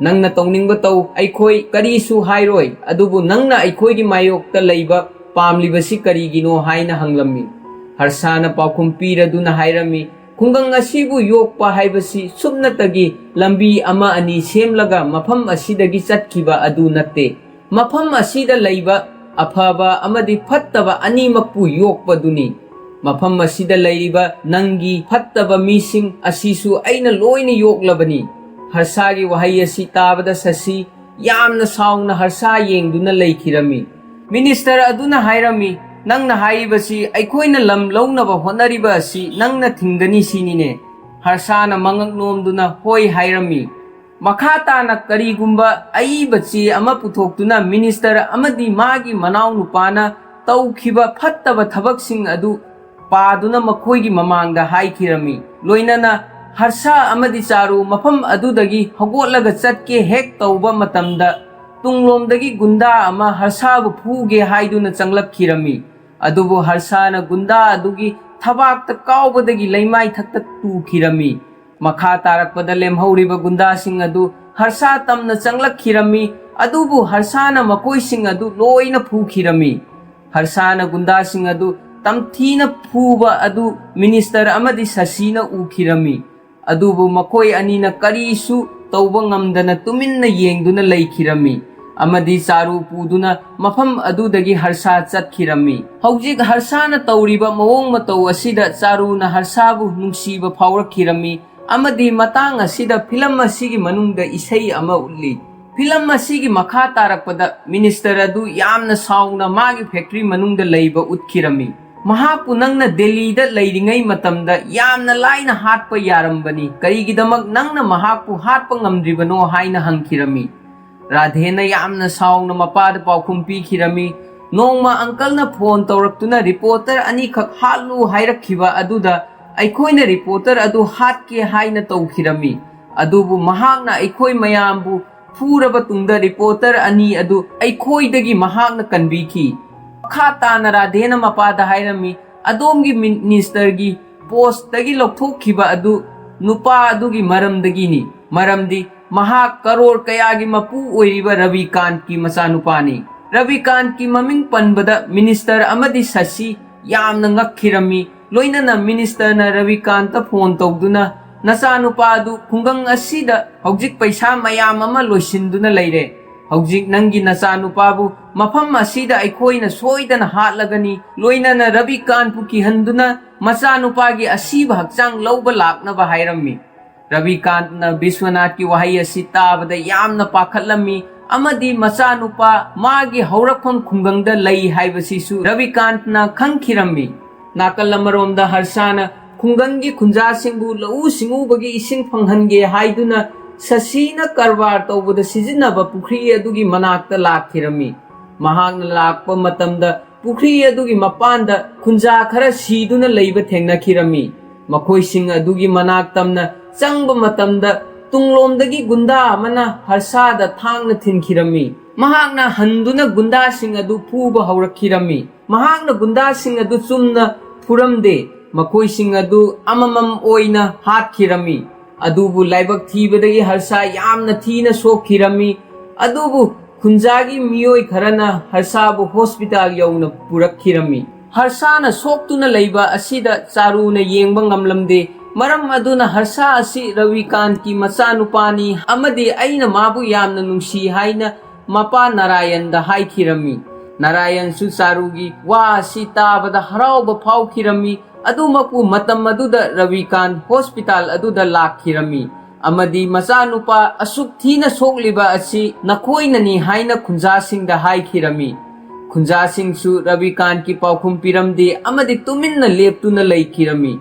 "ꯅꯪꯅ ꯇꯧꯅꯤꯡꯕ ꯇꯧ, ꯑꯩꯈꯣꯏ ꯀꯔꯤꯁꯨ ꯍꯥꯏꯔꯣꯏ, ꯑꯗꯨꯕꯨ ꯅꯪꯅ ꯑꯩꯈꯣꯏꯒꯤ ꯃꯥꯌꯣꯛꯇ ꯂꯩꯕ ꯄꯥꯝꯂꯤꯕꯁꯤ ꯀꯔꯤꯒꯤꯅꯣ?" ꯍꯥꯏꯅ ꯍꯪꯂꯝꯃꯤ꯫ ꯍꯔꯁꯥꯅ ꯄꯥꯎꯈꯨꯝ ꯄꯤꯔꯗꯨꯅ ꯍꯥꯏꯔꯝꯃꯤ, "ꯈꯨꯡꯒꯪ ꯑꯁꯤꯕꯨ ꯌꯣꯛꯄ ꯍꯥꯏꯕꯁꯤ ꯁꯨꯞꯅꯇꯒꯤ ꯂꯝꯕꯤ ꯑꯃ ꯑꯅꯤ ꯁꯦꯝꯂꯒ ꯃꯐꯝ ꯑꯁꯤꯗꯒꯤ ꯆꯠꯈꯤꯕ ꯑꯗꯨ ꯅꯠꯇꯦ꯫ ꯃꯐꯝ ꯑꯁꯤꯗ ꯂꯩꯕ ꯑꯐꯕ ꯑꯃꯗꯤ ꯐꯠꯇꯕ ꯑꯅꯤꯃꯛꯄꯨ ꯌꯣꯛꯄꯗꯨꯅꯤ꯫ ꯃꯐꯝ ꯑꯁꯤꯗ ꯂꯩꯔꯤꯕ ꯅꯪꯒꯤ ꯐꯠꯇꯕ ꯃꯤꯁꯤꯡ ꯑꯁꯤꯁꯨ ꯑꯩꯅ ꯂꯣꯏꯅ ꯌꯣꯛꯂꯕꯅꯤ꯫" ꯍꯔꯁꯥꯒꯤ ꯋꯥꯍꯩ ꯑꯁꯤ ꯇꯥꯕꯗ ꯁꯁꯤ ꯌꯥꯝꯅ ꯁꯥꯎꯅ ꯍꯔꯁꯥ ꯌꯦꯡꯗꯨꯅ ꯂꯩꯈꯤꯔꯝꯃꯤ꯫ ꯃꯤꯅꯤꯁꯇꯔ ꯑꯗꯨꯅ ꯍꯥꯏꯔꯝꯃꯤ, "ꯅꯪꯅ ꯍꯥꯏꯔꯤꯕꯁꯤ ꯑꯩꯈꯣꯏꯅ ꯂꯝ ꯂꯧꯅꯕ ꯍꯣꯠꯅꯔꯤꯕ ꯑꯁꯤ ꯅꯪꯅ ꯊꯤꯡꯒꯅꯤ ꯁꯤꯅꯤꯅꯦ?" ꯍꯔꯁꯥꯅ ꯃꯉꯛ ꯅꯣꯝꯗꯨꯅ ꯍꯣꯏ ꯍꯥꯏꯔꯝꯃꯤ꯫ ꯃꯈꯥ ꯇꯥꯅ ꯀꯔꯤꯒꯨꯝꯕ ꯑꯏꯕ ꯆꯦ ꯑꯃ ꯄꯨꯊꯣꯛꯇꯨꯅ ꯃꯤꯅꯤꯁꯇꯔ ꯑꯃꯗꯤ ꯃꯥꯒꯤ ꯃꯅꯥꯎꯅꯨꯄꯥꯅ ꯇꯧꯈꯤꯕ ꯐꯠꯇꯕ ꯊꯕꯛꯁꯤꯡ ꯑꯗꯨ ꯄꯥꯗꯨꯅ ꯃꯈꯣꯏꯒꯤ ꯃꯃꯥꯡꯗ ꯍꯥꯏꯈꯤꯔꯝꯃꯤ꯫ ꯂꯣꯏꯅꯅ ꯍꯔꯁꯥ ꯑꯃꯗꯤ ꯆꯥꯔꯨ ꯃꯐꯝ ꯑꯗꯨꯗꯒꯤ ꯍꯧꯒꯠꯂꯒ ꯆꯠꯀꯦ ꯍꯦꯛ ꯇꯧꯕ ꯃꯇꯝꯗ ꯇꯨꯡꯂꯣꯝꯗꯒꯤ ꯒꯨꯟꯗꯥ ꯑꯃ ꯍꯔꯁꯥꯕꯨ ꯐꯨꯒꯦ ꯍꯥꯏꯗꯨꯅ ꯆꯪꯂꯛꯈꯤꯔꯝꯃꯤ꯫ ꯑꯗꯨꯕꯨ ꯍꯔꯁꯥꯅ ꯒꯨꯟꯗꯥ ꯑꯗꯨꯒꯤ ꯊꯕꯥꯛꯇ ꯀꯥꯎꯕꯗꯒꯤ ꯂꯩꯃꯥꯏꯊꯛꯇ ꯇꯨꯈꯤꯔꯝꯃꯤ꯫ ꯃꯈꯥ ꯇꯥꯔꯛꯄꯗ ꯂꯦꯝꯍꯧꯔꯤꯕ ꯒꯨꯟꯗꯥꯁꯤꯡ ꯑꯗꯨ ꯍꯔꯁꯥ ꯇꯝꯅ ꯆꯪꯂꯛꯈꯤꯔꯝꯃꯤ, ꯑꯗꯨꯕꯨ ꯍꯔꯁꯥꯅ ꯃꯈꯣꯏꯁꯤꯡ ꯑꯗꯨ ꯂꯣꯏꯅ ꯐꯨꯈꯤꯔꯝꯃꯤ꯫ ꯍꯔꯁꯥꯅ ꯒꯨꯟꯗꯥꯁꯤꯡ ꯑꯗꯨ ꯇꯝꯊꯤꯅ ꯐꯨꯕ ꯑꯗꯨ ꯃꯤꯅꯤꯁꯇꯔ ꯑꯃꯗꯤ ꯁꯁꯤꯅ ꯎꯈꯤꯔꯝꯃꯤ꯫ ꯑꯗꯨꯕꯨ ꯃꯈꯣꯏ ꯑꯅꯤꯅ ꯀꯔꯤꯁꯨ ꯇꯧꯕ ꯉꯝꯗꯅ ꯇꯨꯃꯤꯟꯅ ꯌꯦꯡꯗꯨꯅ ꯂꯩꯈꯤꯔꯝꯃꯤ ꯑꯃꯗꯤ ꯆꯥꯔꯨ ꯄꯨꯗꯨꯅ ꯃꯐꯝ ꯑꯗꯨꯗꯒꯤ ꯍꯔꯁꯥ ꯆꯠꯈꯤꯔꯝꯃꯤ꯫ ꯍꯧꯖꯤꯛ ꯍꯔꯁꯥꯅ ꯇꯧꯔꯤꯕ ꯃꯑꯣꯡ ꯃꯇꯧ ꯑꯁꯤꯗ ꯆꯥꯔꯨꯅ ꯍꯔꯁꯥꯕꯨ ꯅꯨꯡꯁꯤꯕ ꯐꯥꯎꯔꯛꯈꯤꯔꯝꯃꯤ ꯑꯃꯗꯤ ꯃꯇꯥꯡ ꯑꯁꯤꯗ ꯐꯤꯂꯝ ꯑꯁꯤꯒꯤ ꯃꯅꯨꯡꯗ ꯏꯁꯩ ꯑꯃ ꯎꯠꯂꯤ꯫ ꯐꯤꯂꯝ ꯑꯁꯤꯒꯤ ꯃꯈꯥ ꯇꯥꯔꯛꯄꯗ ꯃꯤꯅꯤꯁꯇꯔ ꯑꯗꯨ ꯌꯥꯝꯅ ꯁꯥꯎꯅ ꯃꯥꯒꯤ ꯐꯦꯛꯇ꯭ꯔꯤ ꯃꯅꯨꯡꯗ ꯂꯩꯕ ꯎꯠꯈꯤꯔꯝꯃꯤ꯫ "ꯃꯍꯥꯛꯄꯨ ꯅꯪꯅ ꯗꯦꯜꯂꯤꯗ ꯂꯩꯔꯤꯉꯩ ꯃꯇꯝꯗ ꯌꯥꯝꯅ ꯂꯥꯏꯅ ꯍꯥꯠꯄ ꯌꯥꯔꯝꯕꯅꯤ, ꯀꯔꯤꯒꯤꯗꯃꯛ ꯅꯪꯅ ꯃꯍꯥꯛꯄꯨ ꯍꯥꯠꯄ ꯉꯝꯗ꯭ꯔꯤꯕꯅꯣ?" ꯍꯥꯏꯅ ꯍꯪꯈꯤꯔꯝꯃꯤ꯫ ꯔꯥꯙꯦꯅ ꯌꯥꯝꯅ ꯁꯥꯎꯅ ꯃꯄꯥꯗ ꯄꯥꯎꯈꯨꯝ ꯄꯤꯈꯤꯔꯝꯃꯤ꯫ "ꯅꯣꯡꯃ ꯑꯪꯀꯜꯅ ꯐꯣꯟ ꯇꯧꯔꯛꯇꯨꯅ ꯔꯤꯄꯣꯔꯇꯔ ꯑꯅꯤꯈꯛ ꯍꯥꯠꯂꯨ ꯍꯥꯏꯔꯛꯈꯤꯕ ꯑꯗꯨꯗ ꯑꯩꯈꯣꯏꯅ ꯔꯤꯄꯣꯔꯇꯔ ꯑꯗꯨ ꯍꯥꯠꯀꯦ ꯍꯥꯏꯅ ꯇꯧꯈꯤꯔꯝꯃꯤ꯫ ꯑꯗꯨꯕꯨ ꯃꯍꯥꯛꯅ ꯑꯩꯈꯣꯏ ꯃꯌꯥꯝꯕꯨ ꯐꯨꯔꯕ ꯇꯨꯡꯗ ꯔꯤꯄꯣꯔꯇꯔ ꯑꯅꯤ ꯑꯗꯨ ꯑꯩꯈꯣꯏꯗꯒꯤ ꯃꯍꯥꯛꯅ ꯀꯟꯕꯤꯈꯤ꯫" ꯃꯈꯥ ꯇꯥꯅ ꯔꯥꯙꯦꯅ ꯃꯄꯥꯗ ꯍꯥꯏꯔꯝꯃꯤ, "ꯑꯗꯣꯝꯒꯤ ꯃꯤꯅꯤꯁꯇꯔꯒꯤ ꯄꯣꯁꯇꯒꯤ ꯂꯧꯊꯣꯛꯈꯤꯕ ꯑꯗꯨ ꯅꯨꯄꯥ ꯑꯗꯨꯒꯤ ꯃꯔꯝꯗꯒꯤꯅꯤ, ꯃꯔꯝꯗꯤ ꯃꯍꯥꯛ ꯀꯔꯣꯔ ꯀꯌꯥꯒꯤ ꯃꯄꯨ ꯑꯣꯏꯔꯤꯕ ꯔꯕꯤꯀꯥꯟꯠꯀꯤ ꯃꯆꯥꯅꯨꯄꯥꯅꯤ꯫ ꯔꯕꯤꯀꯥꯟꯠꯀꯤ ꯃꯃꯤꯡ ꯄꯟꯕꯗ ꯃꯤꯅꯤꯁꯇꯔ ꯑꯃꯗꯤ ꯁꯁꯤ ꯌꯥꯝꯅ ꯉꯛꯈꯤꯔꯝꯃꯤ꯫ ꯂꯣꯏꯅꯅ ꯃꯤꯅꯤꯁꯇꯔꯅ ꯔꯕꯤꯀꯥꯟꯠꯇ ꯐꯣꯟ ꯇꯧꯗꯨꯅ, "ꯅꯆꯥꯅꯨꯄꯥ ꯑꯗꯨ ꯈꯨꯡꯒꯪ ꯑꯁꯤꯗ ꯍꯧꯖꯤꯛ ꯄꯩꯁꯥ ꯃꯌꯥꯝ ꯑꯃ ꯂꯣꯏꯁꯤꯟꯗꯨꯅ ꯂꯩꯔꯦ꯫ ꯍꯧꯖꯤꯛ ꯅꯪꯒꯤ ꯅꯆꯥꯅꯨꯄꯥꯕꯨ ꯃꯐꯝ ꯑꯁꯤꯗ ꯑꯩꯈꯣꯏꯅ ꯁꯣꯏꯗꯅ ꯍꯥꯠꯂꯒꯅꯤ"꯫ ꯂꯣꯏꯅꯅ ꯔꯕꯤꯀꯥꯟꯠꯄꯨ ꯀꯤꯍꯟꯗꯨꯅ ꯃꯆꯥꯅꯨꯄꯥꯒꯤ ꯑꯁꯤꯕ ꯍꯛꯆꯥꯡ ꯂꯧꯕ ꯂꯥꯛꯅꯕ ꯍꯥꯏꯔꯝꯃꯤ꯫ ꯔꯕꯤꯀꯥꯟꯠꯅ ꯕꯤꯁ꯭ꯋꯅꯥꯊꯀꯤ ꯋꯥꯍꯩ ꯑꯁꯤ ꯇꯥꯕꯗ ꯌꯥꯝꯅ ꯄꯥꯈꯠꯂꯝꯃꯤ ꯑꯃꯗꯤ ꯃꯆꯥꯅꯨꯄꯥ ꯃꯥꯒꯤ ꯍꯧꯔꯛꯐꯝ ꯈꯨꯡꯒꯪꯗ ꯂꯩ ꯍꯥꯏꯕꯁꯤꯁꯨ ꯔꯕꯤꯀꯥꯟꯠꯅ ꯈꯪꯈꯤꯔꯝꯃꯤ꯫ ꯅꯥꯀꯜ ꯑꯃꯔꯣꯝꯗ ꯍꯔꯁꯥꯅ ꯈꯨꯡꯒꯪꯒꯤ ꯈꯨꯟꯖꯥꯁꯤꯡꯕꯨ ꯂꯧꯎ ꯁꯤꯡꯎꯕꯒꯤ ꯏꯁꯤꯡ ꯐꯪꯍꯟꯒꯦ ꯍꯥꯏꯗꯨꯅ ꯁꯁꯤꯅ ꯀꯔꯕꯥꯔ ꯇꯧꯕꯗ ꯁꯤꯖꯤꯟꯅꯕ ꯄꯨꯈ꯭ꯔꯤ ꯑꯗꯨꯒꯤ ꯃꯅꯥꯛꯇ ꯂꯥꯛꯈꯤꯔꯝꯃꯤ꯫ ꯃꯍꯥꯛꯅ ꯂꯥꯛꯄ ꯃꯇꯝꯗ ꯄꯨꯈ꯭ꯔꯤ ꯑꯗꯨꯒꯤ ꯃꯄꯥꯟꯗ ꯈꯨꯟꯖꯥ ꯈꯔ ꯁꯤꯗꯨꯅ ꯂꯩꯕ ꯊꯦꯡꯅꯈꯤꯔꯝꯃꯤ꯫ ꯃꯈꯣꯏꯁꯤꯡ ꯑꯗꯨꯒꯤ ꯃꯅꯥꯛ ꯇꯝꯅ ꯆꯪꯕ ꯃꯇꯝꯗ ꯇꯨꯡꯂꯣꯝꯗꯒꯤ ꯒꯨꯟꯗꯥ ꯑꯃꯅ ꯍꯔꯁꯥꯗ ꯊꯥꯡꯅ ꯊꯤꯟꯈꯤꯔꯝꯃꯤ꯫ ꯃꯍꯥꯛꯅ ꯍꯟꯗꯨꯅ ꯒꯨꯟꯗꯥꯁꯤꯡ ꯑꯗꯨ ꯐꯨꯕ ꯍꯧꯔꯛꯈꯤꯔꯝꯃꯤ꯫ ꯃꯍꯥꯛꯅ ꯒꯨꯟꯗꯥꯁꯤꯡ ꯑꯗꯨ ꯆꯨꯝꯅ ꯐꯨꯔꯝꯗꯦ꯫ ꯃꯈꯣꯏꯁꯤꯡ ꯑꯗꯨ ꯑꯃꯃꯝ ꯑꯣꯏꯅ ꯍꯥꯠꯈꯤꯔꯝꯃꯤ꯫ ꯑꯗꯨꯕꯨ ꯂꯥꯏꯕꯛ ꯊꯤꯕꯗꯒꯤ ꯍꯔꯁꯥ ꯌꯥꯝꯅ ꯊꯤꯅ ꯁꯣꯛꯈꯤꯔꯝꯃꯤ꯫ ꯑꯗꯨꯕꯨ ꯈꯨꯟꯖꯥꯒꯤ ꯃꯤꯑꯣꯏ ꯈꯔꯅ ꯍꯔꯁꯥꯕꯨ ꯍꯣꯁꯄꯤꯇꯥꯜ ꯌꯧꯅ ꯄꯨꯔꯛꯈꯤꯔꯝꯃꯤ꯫ ꯍꯔꯁꯥꯅ ꯁꯣꯛꯇꯨꯅ ꯂꯩꯕ ꯑꯁꯤꯗ ꯆꯥꯔꯨꯅ ꯌꯦꯡꯕ ꯉꯝꯂꯝꯗꯦ꯫ ꯃꯔꯝ ꯑꯗꯨꯅ ꯍꯔꯁꯥ ꯑꯁꯤ ꯔꯕꯤꯀꯥꯟꯠꯀꯤ ꯃꯆꯥꯅꯨꯄꯥꯅꯤ ꯑꯃꯗꯤ ꯑꯩꯅ ꯃꯥꯕꯨ ꯌꯥꯝꯅ ꯅꯨꯡꯁꯤ ꯍꯥꯏꯅ ꯃꯄꯥ ꯅꯥꯔꯥꯌꯟꯗ ꯍꯥꯏꯈꯤꯔꯝꯃꯤ꯫ ꯅꯥꯔꯥꯌꯟꯁꯨ ꯆꯥꯔꯨꯒꯤ ꯋꯥ ꯑꯁꯤ ꯇꯥꯕꯗ ꯍꯔꯥꯎꯕ ꯐꯥꯎꯈꯤꯔꯝꯃꯤ꯫ ꯑꯗꯨꯃꯛꯄꯨ ꯃꯇꯝ ꯑꯗꯨꯗ ꯔꯕꯤꯀꯥꯟꯠ ꯍꯣꯁꯄꯤꯇꯥꯜ ꯑꯗꯨꯗ ꯂꯥꯛꯈꯤꯔꯝꯃꯤ ꯑꯃꯗꯤ ꯃꯆꯥꯅꯨꯄꯥ ꯑꯁꯨꯛ ꯊꯤꯅ ꯁꯣꯛꯂꯤꯕ ꯑꯁꯤ ꯅꯈꯣꯏꯅꯅꯤ ꯍꯥꯏꯅ ꯈꯨꯟꯖꯥꯁꯤꯡꯗ ꯍꯥꯏꯈꯤꯔꯝꯃꯤ꯫ ꯈꯨꯟꯖꯥꯁꯤꯡꯁꯨ ꯔꯕꯤꯀꯥꯟꯠꯀꯤ ꯄꯥꯎꯈꯨꯝ ꯄꯤꯔꯝꯗꯦ ꯑꯃꯗꯤ ꯇꯨꯃꯤꯟꯅ ꯂꯦꯞꯇꯨꯅ ꯂꯩꯈꯤꯔꯝꯃꯤ꯫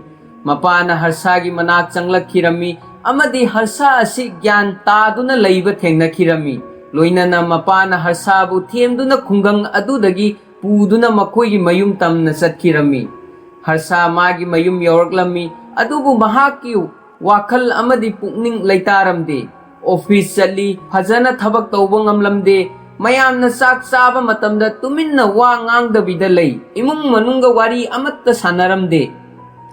ꯃꯄꯥꯅ ꯍꯔꯁꯥꯒꯤ ꯃꯅꯥꯛ ꯆꯪꯂꯛꯈꯤꯔꯝꯃꯤ ꯑꯃꯗꯤ ꯍꯔꯁꯥ ꯑꯁꯤ ꯒ꯭ꯌꯥꯟ ꯇꯥꯗꯨꯅ ꯂꯩꯕ ꯊꯦꯡꯅꯈꯤꯔꯝꯃꯤ꯫ ꯂꯣꯏꯅꯅ ꯃꯄꯥꯅ ꯍꯔꯁꯥꯕꯨ ꯊꯦꯝꯗꯨꯅ ꯈꯨꯡꯒꯪ ꯑꯗꯨꯗꯒꯤ ꯄꯨꯗꯨꯅ ꯃꯈꯣꯏꯒꯤ ꯃꯌꯨꯝ ꯇꯝꯅ ꯆꯠꯈꯤꯔꯝꯃꯤ꯫ ꯍꯔꯁꯥ ꯃꯥꯒꯤ ꯃꯌꯨꯝ ꯌꯧꯔꯛꯂꯝꯃꯤ, ꯑꯗꯨꯕꯨ ꯃꯍꯥꯛꯀꯤ ꯋꯥꯈꯜ ꯑꯃꯗꯤ ꯄꯨꯛꯅꯤꯡ ꯂꯩꯇꯥꯔꯝꯗꯦ꯫ ꯑꯣꯐꯤꯁ ꯆꯠꯂꯤ, ꯐꯖꯅ ꯊꯕꯛ ꯇꯧꯕ ꯉꯝꯂꯝꯗꯦ꯫ ꯃꯌꯥꯝꯅ ꯆꯥꯛ ꯆꯥꯕ ꯃꯇꯝꯗ ꯇꯨꯃꯤꯟꯅ ꯋꯥ ꯉꯥꯡꯗꯕꯤꯗ ꯂꯩ꯫ ꯏꯃꯨꯡ ꯃꯅꯨꯡꯒ ꯋꯥꯔꯤ ꯑꯃꯠꯇ ꯁꯥꯟꯅꯔꯝꯗꯦ꯫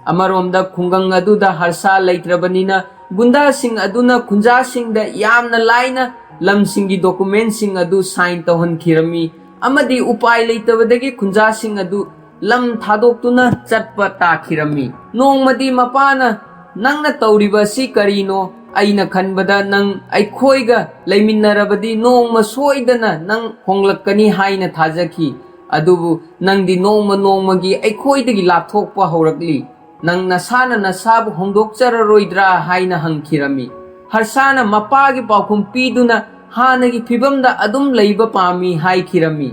ꯑꯃꯔꯣꯝꯗ ꯈꯨꯡꯒꯪ ꯑꯗꯨꯗ ꯍꯔꯁꯥ ꯂꯩꯇ꯭ꯔꯕꯅꯤꯅ ꯒꯨꯟꯗꯥꯁꯤꯡ ꯑꯗꯨꯅ ꯈꯨꯟꯖꯥꯁꯤꯡꯗ ꯌꯥꯝꯅ ꯂꯥꯏꯅ ꯂꯝꯁꯤꯡꯒꯤ ꯗꯣꯀꯨꯃꯦꯟꯁꯤꯡ ꯑꯗꯨ ꯁꯥꯏꯟ ꯇꯧꯍꯟꯈꯤꯔꯝꯃꯤ ꯑꯃꯗꯤ ꯎꯄꯥꯏ ꯂꯩꯇꯕꯗꯒꯤ ꯈꯨꯟꯖꯥꯁꯤꯡ ꯑꯗꯨ ꯂꯝ ꯊꯥꯗꯣꯛꯇꯨꯅ ꯆꯠꯄ ꯇꯥꯈꯤꯔꯝꯃꯤ꯫ ꯅꯣꯡꯃꯗꯤ ꯃꯄꯥꯅ, "ꯅꯪꯅ ꯇꯧꯔꯤꯕ ꯑꯁꯤ ꯀꯔꯤꯅꯣ? ꯑꯩꯅ ꯈꯟꯕꯗ ꯅꯪ ꯑꯩꯈꯣꯏꯒ ꯂꯩꯃꯤꯟꯅꯔꯕꯗꯤ ꯅꯣꯡꯃ ꯁꯣꯏꯗꯅ ꯅꯪ ꯍꯣꯡꯂꯛꯀꯅꯤ ꯍꯥꯏꯅ ꯊꯥꯖꯈꯤ꯫ ꯑꯗꯨꯕꯨ ꯅꯪꯗꯤ ꯅꯣꯡꯃ ꯅꯣꯡꯃꯒꯤ ꯑꯩꯈꯣꯏꯗꯒꯤ ꯂꯥꯞꯊꯣꯛꯄ ꯍꯧꯔꯛꯂꯤ꯫ ꯅꯪ ꯅꯁꯥꯅ ꯅꯁꯥꯕꯨ ꯍꯣꯡꯗꯣꯛꯆꯔꯔꯣꯏꯗ꯭ꯔꯥ?" ꯍꯥꯏꯅ ꯍꯪꯈꯤꯔꯝꯃꯤ꯫ ꯍꯔꯁꯥꯅ ꯃꯄꯥꯒꯤ ꯄꯥꯎꯈꯨꯝ ꯄꯤꯗꯨꯅ ꯍꯥꯟꯅꯒꯤ ꯐꯤꯕꯝꯗ ꯑꯗꯨꯝ ꯂꯩꯕ ꯄꯥꯝꯃꯤ ꯍꯥꯏꯈꯤꯔꯝꯃꯤ꯫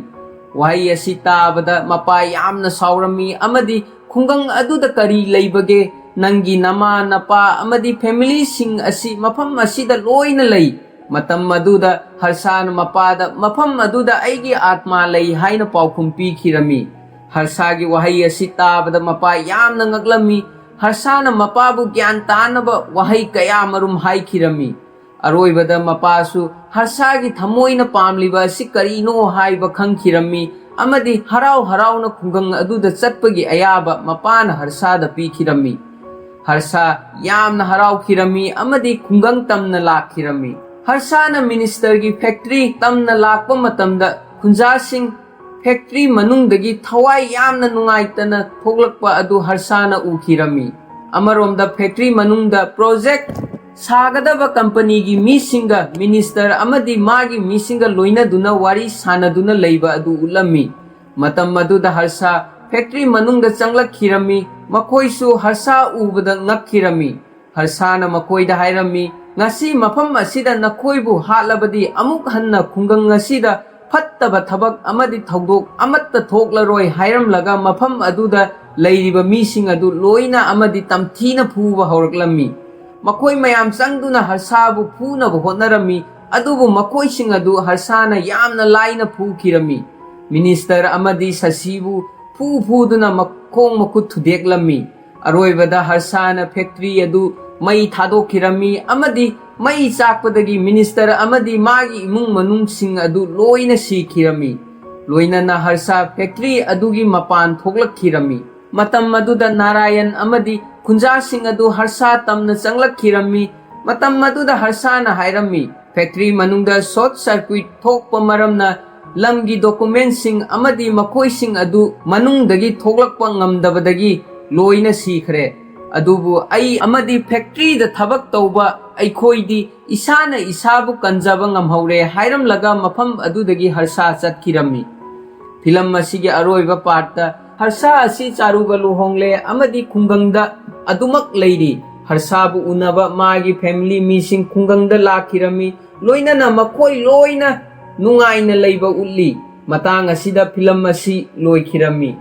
ꯋꯥꯍꯩ ꯑꯁꯤ ꯇꯥꯕꯗ ꯃꯄꯥ ꯌꯥꯝꯅ ꯁꯥꯎꯔꯝꯃꯤ ꯑꯃꯗꯤ ꯈꯨꯡꯒꯪ ꯑꯗꯨꯗ ꯀꯔꯤ ꯂꯩꯕꯒꯦ? ꯅꯪꯒꯤ ꯅꯃꯥ, ꯅꯄꯥ ꯑꯃꯗꯤ ꯐꯦꯃꯤꯂꯤꯁꯤꯡ ꯑꯁꯤ ꯃꯐꯝ ꯑꯁꯤꯗ ꯂꯣꯏꯅ ꯂꯩ꯫ ꯃꯇꯝ ꯑꯗꯨꯗ ꯍꯔꯁꯥꯅ ꯃꯄꯥꯗ, "ꯃꯐꯝ ꯑꯗꯨꯗ ꯑꯩꯒꯤ ꯑꯥꯠꯃꯥ ꯂꯩ" ꯍꯥꯏꯅ ꯄꯥꯎꯈꯨꯝ ꯄꯤꯈꯤꯔꯝꯃꯤ꯫ ꯍꯔꯁꯥꯒꯤ ꯋꯥꯍꯩ ꯑꯁꯤ ꯇꯥꯕꯗ ꯃꯄꯥ ꯌꯥꯝꯅ ꯉꯛꯂꯝꯃꯤ꯫ ꯍꯔꯁꯥꯅ ꯃꯄꯥꯕꯨ ꯒ꯭ꯌꯥꯟ ꯇꯥꯅꯕ ꯋꯥꯍꯩ ꯀꯌꯥ ꯃꯔꯨꯝ ꯍꯥꯏꯈꯤꯔꯝꯃꯤ꯫ ꯑꯔꯣꯏꯕꯗ ꯃꯄꯥꯁꯨ ꯍꯔꯁꯥꯒꯤ ꯊꯃꯣꯏꯅ ꯄꯥꯝꯂꯤꯕ ꯑꯁꯤ ꯀꯔꯤꯅꯣ ꯍꯥꯏꯕ ꯈꯪꯈꯤꯔꯝꯃꯤ ꯑꯃꯗꯤ ꯍꯔꯥꯎ ꯍꯔꯥꯎꯅ ꯈꯨꯡꯒꯪ ꯑꯗꯨꯗ ꯆꯠꯄꯒꯤ ꯑꯌꯥꯕ ꯃꯄꯥꯅ ꯍꯔꯁꯥꯗ ꯄꯤꯈꯤꯔꯝꯃꯤ꯫ ꯍꯔꯁꯥ ꯌꯥꯝꯅ ꯍꯔꯥꯎꯈꯤꯔꯝꯃꯤ ꯑꯃꯗꯤ ꯈꯨꯡꯒꯪ ꯇꯝꯅ ꯂꯥꯛꯈꯤꯔꯝꯃꯤ꯫ ꯍꯔꯁꯥꯅ ꯃꯤꯅꯤꯁꯇꯔꯒꯤ ꯐꯦꯛꯇ꯭ꯔꯤ ꯇꯝꯅ ꯂꯥꯛꯄ ꯃꯇꯝꯗ ꯈꯨꯟꯖꯥꯁꯤꯡ ꯐꯦꯛꯇ꯭ꯔꯤ ꯃꯅꯨꯡꯗꯒꯤ ꯊꯋꯥꯏ ꯌꯥꯝꯅ ꯅꯨꯡꯉꯥꯏꯇꯅ ꯊꯣꯛꯂꯛꯄ ꯑꯗꯨ ꯍꯔꯁꯥꯅ ꯎꯈꯤꯔꯝꯃꯤ꯫ ꯑꯃꯔꯣꯝꯗ ꯐꯦꯛꯇ꯭ꯔꯤ ꯃꯅꯨꯡꯗ ꯄ꯭ꯔꯣꯖꯦꯛ ꯁꯥꯒꯗꯕ ꯀꯝꯄꯅꯤꯒꯤ ꯃꯤꯁꯤꯡꯒ ꯃꯤꯅꯤꯁꯇꯔ ꯑꯃꯗꯤ ꯃꯥꯒꯤ ꯃꯤꯁꯤꯡꯒ ꯂꯣꯏꯅꯗꯨꯅ ꯋꯥꯔꯤ ꯁꯥꯅꯗꯨꯅ ꯂꯩꯕ ꯑꯗꯨ ꯎꯠꯂꯝꯃꯤ꯫ ꯃꯇꯝ ꯑꯗꯨꯗ ꯍꯔꯁꯥ ꯐꯦꯛꯇ꯭ꯔꯤ ꯃꯅꯨꯡꯗ ꯆꯪꯂꯛꯈꯤꯔꯝꯃꯤ꯫ ꯃꯈꯣꯏꯁꯨ ꯍꯔꯁꯥ ꯎꯕꯗ ꯉꯛꯈꯤꯔꯝꯃꯤ꯫ ꯍꯔꯁꯥꯅ ꯃꯈꯣꯏꯗ ꯍꯥꯏꯔꯝꯃꯤ, "ꯉꯁꯤ ꯃꯐꯝ ꯑꯁꯤꯗ ꯅꯈꯣꯏꯕꯨ ꯍꯥꯠꯂꯕꯗꯤ ꯑꯃꯨꯛ ꯍꯟꯅ ꯈꯨꯡꯒꯪ ꯑꯁꯤꯗ ꯐꯠꯇꯕ ꯊꯕꯛ ꯑꯃꯗꯤ ꯊꯧꯗꯣꯛ ꯑꯃꯠꯇ ꯊꯣꯛꯂꯔꯣꯏ" ꯍꯥꯏꯔꯝꯂꯒ ꯃꯐꯝ ꯑꯗꯨꯗ ꯂꯩꯔꯤꯕ ꯃꯤꯁꯤꯡ ꯑꯗꯨ ꯂꯣꯏꯅ ꯑꯃꯗꯤ ꯇꯝꯊꯤꯅ ꯐꯨꯕ ꯍꯧꯔꯛꯂꯝꯃꯤ꯫ ꯃꯈꯣꯏ ꯃꯌꯥꯝ ꯆꯪꯗꯨꯅ ꯍꯔꯁꯥꯕꯨ ꯐꯨꯅꯕ ꯍꯣꯠꯅꯔꯝꯃꯤ, ꯑꯗꯨꯕꯨ ꯃꯈꯣꯏꯁꯤꯡ ꯑꯗꯨ ꯍꯔꯁꯥꯅ ꯌꯥꯝꯅ ꯂꯥꯏꯅ ꯐꯨꯈꯤꯔꯝꯃꯤ꯫ ꯃꯤꯅꯤꯁꯇꯔ ꯑꯃꯗꯤ ꯁꯁꯤꯕꯨ ꯐꯨ ꯐꯨꯗꯨꯅ ꯃꯈꯣꯡ ꯃꯈꯨꯠ ꯊꯨꯗꯦꯛꯂꯝꯃꯤ꯫ ꯑꯔꯣꯏꯕꯗ ꯍꯔꯁꯥꯅ ꯐꯦꯛꯇ꯭ꯔꯤ ꯑꯗꯨ ꯃꯩ ꯊꯥꯗꯣꯛꯈꯤꯔꯝꯃꯤ ꯑꯃꯗꯤ ꯃꯩ ꯆꯥꯛꯄꯗꯒꯤ ꯃꯤꯅꯤꯁꯇꯔ ꯑꯃꯗꯤ ꯃꯥꯒꯤ ꯏꯃꯨꯡ ꯃꯅꯨꯡꯁꯤꯡ ꯑꯗꯨ ꯂꯣꯏꯅ ꯁꯤꯈꯤꯔꯝꯃꯤ꯫ ꯂꯣꯏꯅꯅ ꯍꯔꯁꯥ ꯐꯦꯛꯇ꯭ꯔꯤ ꯑꯗꯨꯒꯤ ꯃꯄꯥꯟ ꯊꯣꯛꯂꯛꯈꯤꯔꯝꯃꯤ꯫ ꯃꯇꯝ ꯑꯗꯨꯗ ꯅꯥꯔꯥꯌꯟ ꯑꯃꯗꯤ ꯈꯨꯟꯖꯥꯁꯤꯡ ꯑꯗꯨ ꯍꯔꯁꯥ ꯇꯝꯅ ꯆꯪꯂꯛꯈꯤꯔꯝꯃꯤ꯫ ꯃꯇꯝ ꯑꯗꯨꯗ ꯍꯔꯁꯥꯅ ꯍꯥꯏꯔꯝꯃꯤ, "ꯐꯦꯛꯇ꯭ꯔꯤ ꯃꯅꯨꯡꯗ ꯁꯣꯔꯠ ꯁꯔꯀ꯭ꯌꯨꯠ ꯊꯣꯛꯄ ꯃꯔꯝꯅ ꯂꯝꯒꯤ ꯗꯣꯀꯨꯃꯦꯟꯁꯤꯡ ꯑꯃꯗꯤ ꯃꯈꯣꯏꯁꯤꯡ ꯑꯗꯨ ꯃꯅꯨꯡꯗꯒꯤ ꯊꯣꯛꯂꯛꯄ ꯉꯝꯗꯕꯗꯒꯤ ꯂꯣꯏꯅ ꯁꯤꯈ꯭ꯔꯦ꯫ ꯑꯗꯨꯕꯨ ꯑꯩ ꯑꯃꯗꯤ ꯐꯦꯛꯇ꯭ꯔꯤꯗ ꯊꯕꯛ ꯇꯧꯕ ꯑꯩꯈꯣꯏꯗꯤ ꯏꯁꯥꯅ ꯏꯁꯥꯕꯨ ꯀꯟꯖꯕ ꯉꯝꯍꯧꯔꯦ" ꯍꯥꯏꯔꯝꯂꯒ ꯃꯐꯝ ꯑꯗꯨꯗꯒꯤ ꯍꯔꯁꯥ ꯆꯠꯈꯤꯔꯝꯃꯤ꯫ ꯐꯤꯂꯝ ꯑꯁꯤꯒꯤ ꯑꯔꯣꯏꯕ ꯄꯥꯔꯠꯇ ꯍꯔꯁꯥ ꯑꯁꯤ ꯆꯥꯔꯨꯒ ꯂꯨꯍꯣꯡꯂꯦ ꯑꯃꯗꯤ ꯈꯨꯡꯒꯪꯗ ꯑꯗꯨꯃꯛ ꯂꯩꯔꯤ꯫ ꯍꯔꯁꯥꯕꯨ ꯎꯅꯕ ꯃꯥꯒꯤ ꯐꯦꯃꯤꯂꯤ ꯃꯤꯁꯤꯡ ꯈꯨꯡꯒꯪꯗ ꯂꯥꯛꯈꯤꯔꯝꯃꯤ, ꯂꯣꯏꯅꯅ ꯃꯈꯣꯏ ꯂꯣꯏꯅ ꯅꯨꯡꯉꯥꯏꯅ ꯂꯩꯕ ꯎꯠꯂꯤ꯫ ꯃꯇꯥꯡ ꯑꯁꯤꯗ ꯐꯤꯂꯝ ꯑꯁꯤ ꯂꯣꯏꯈꯤꯔꯝꯃꯤ꯫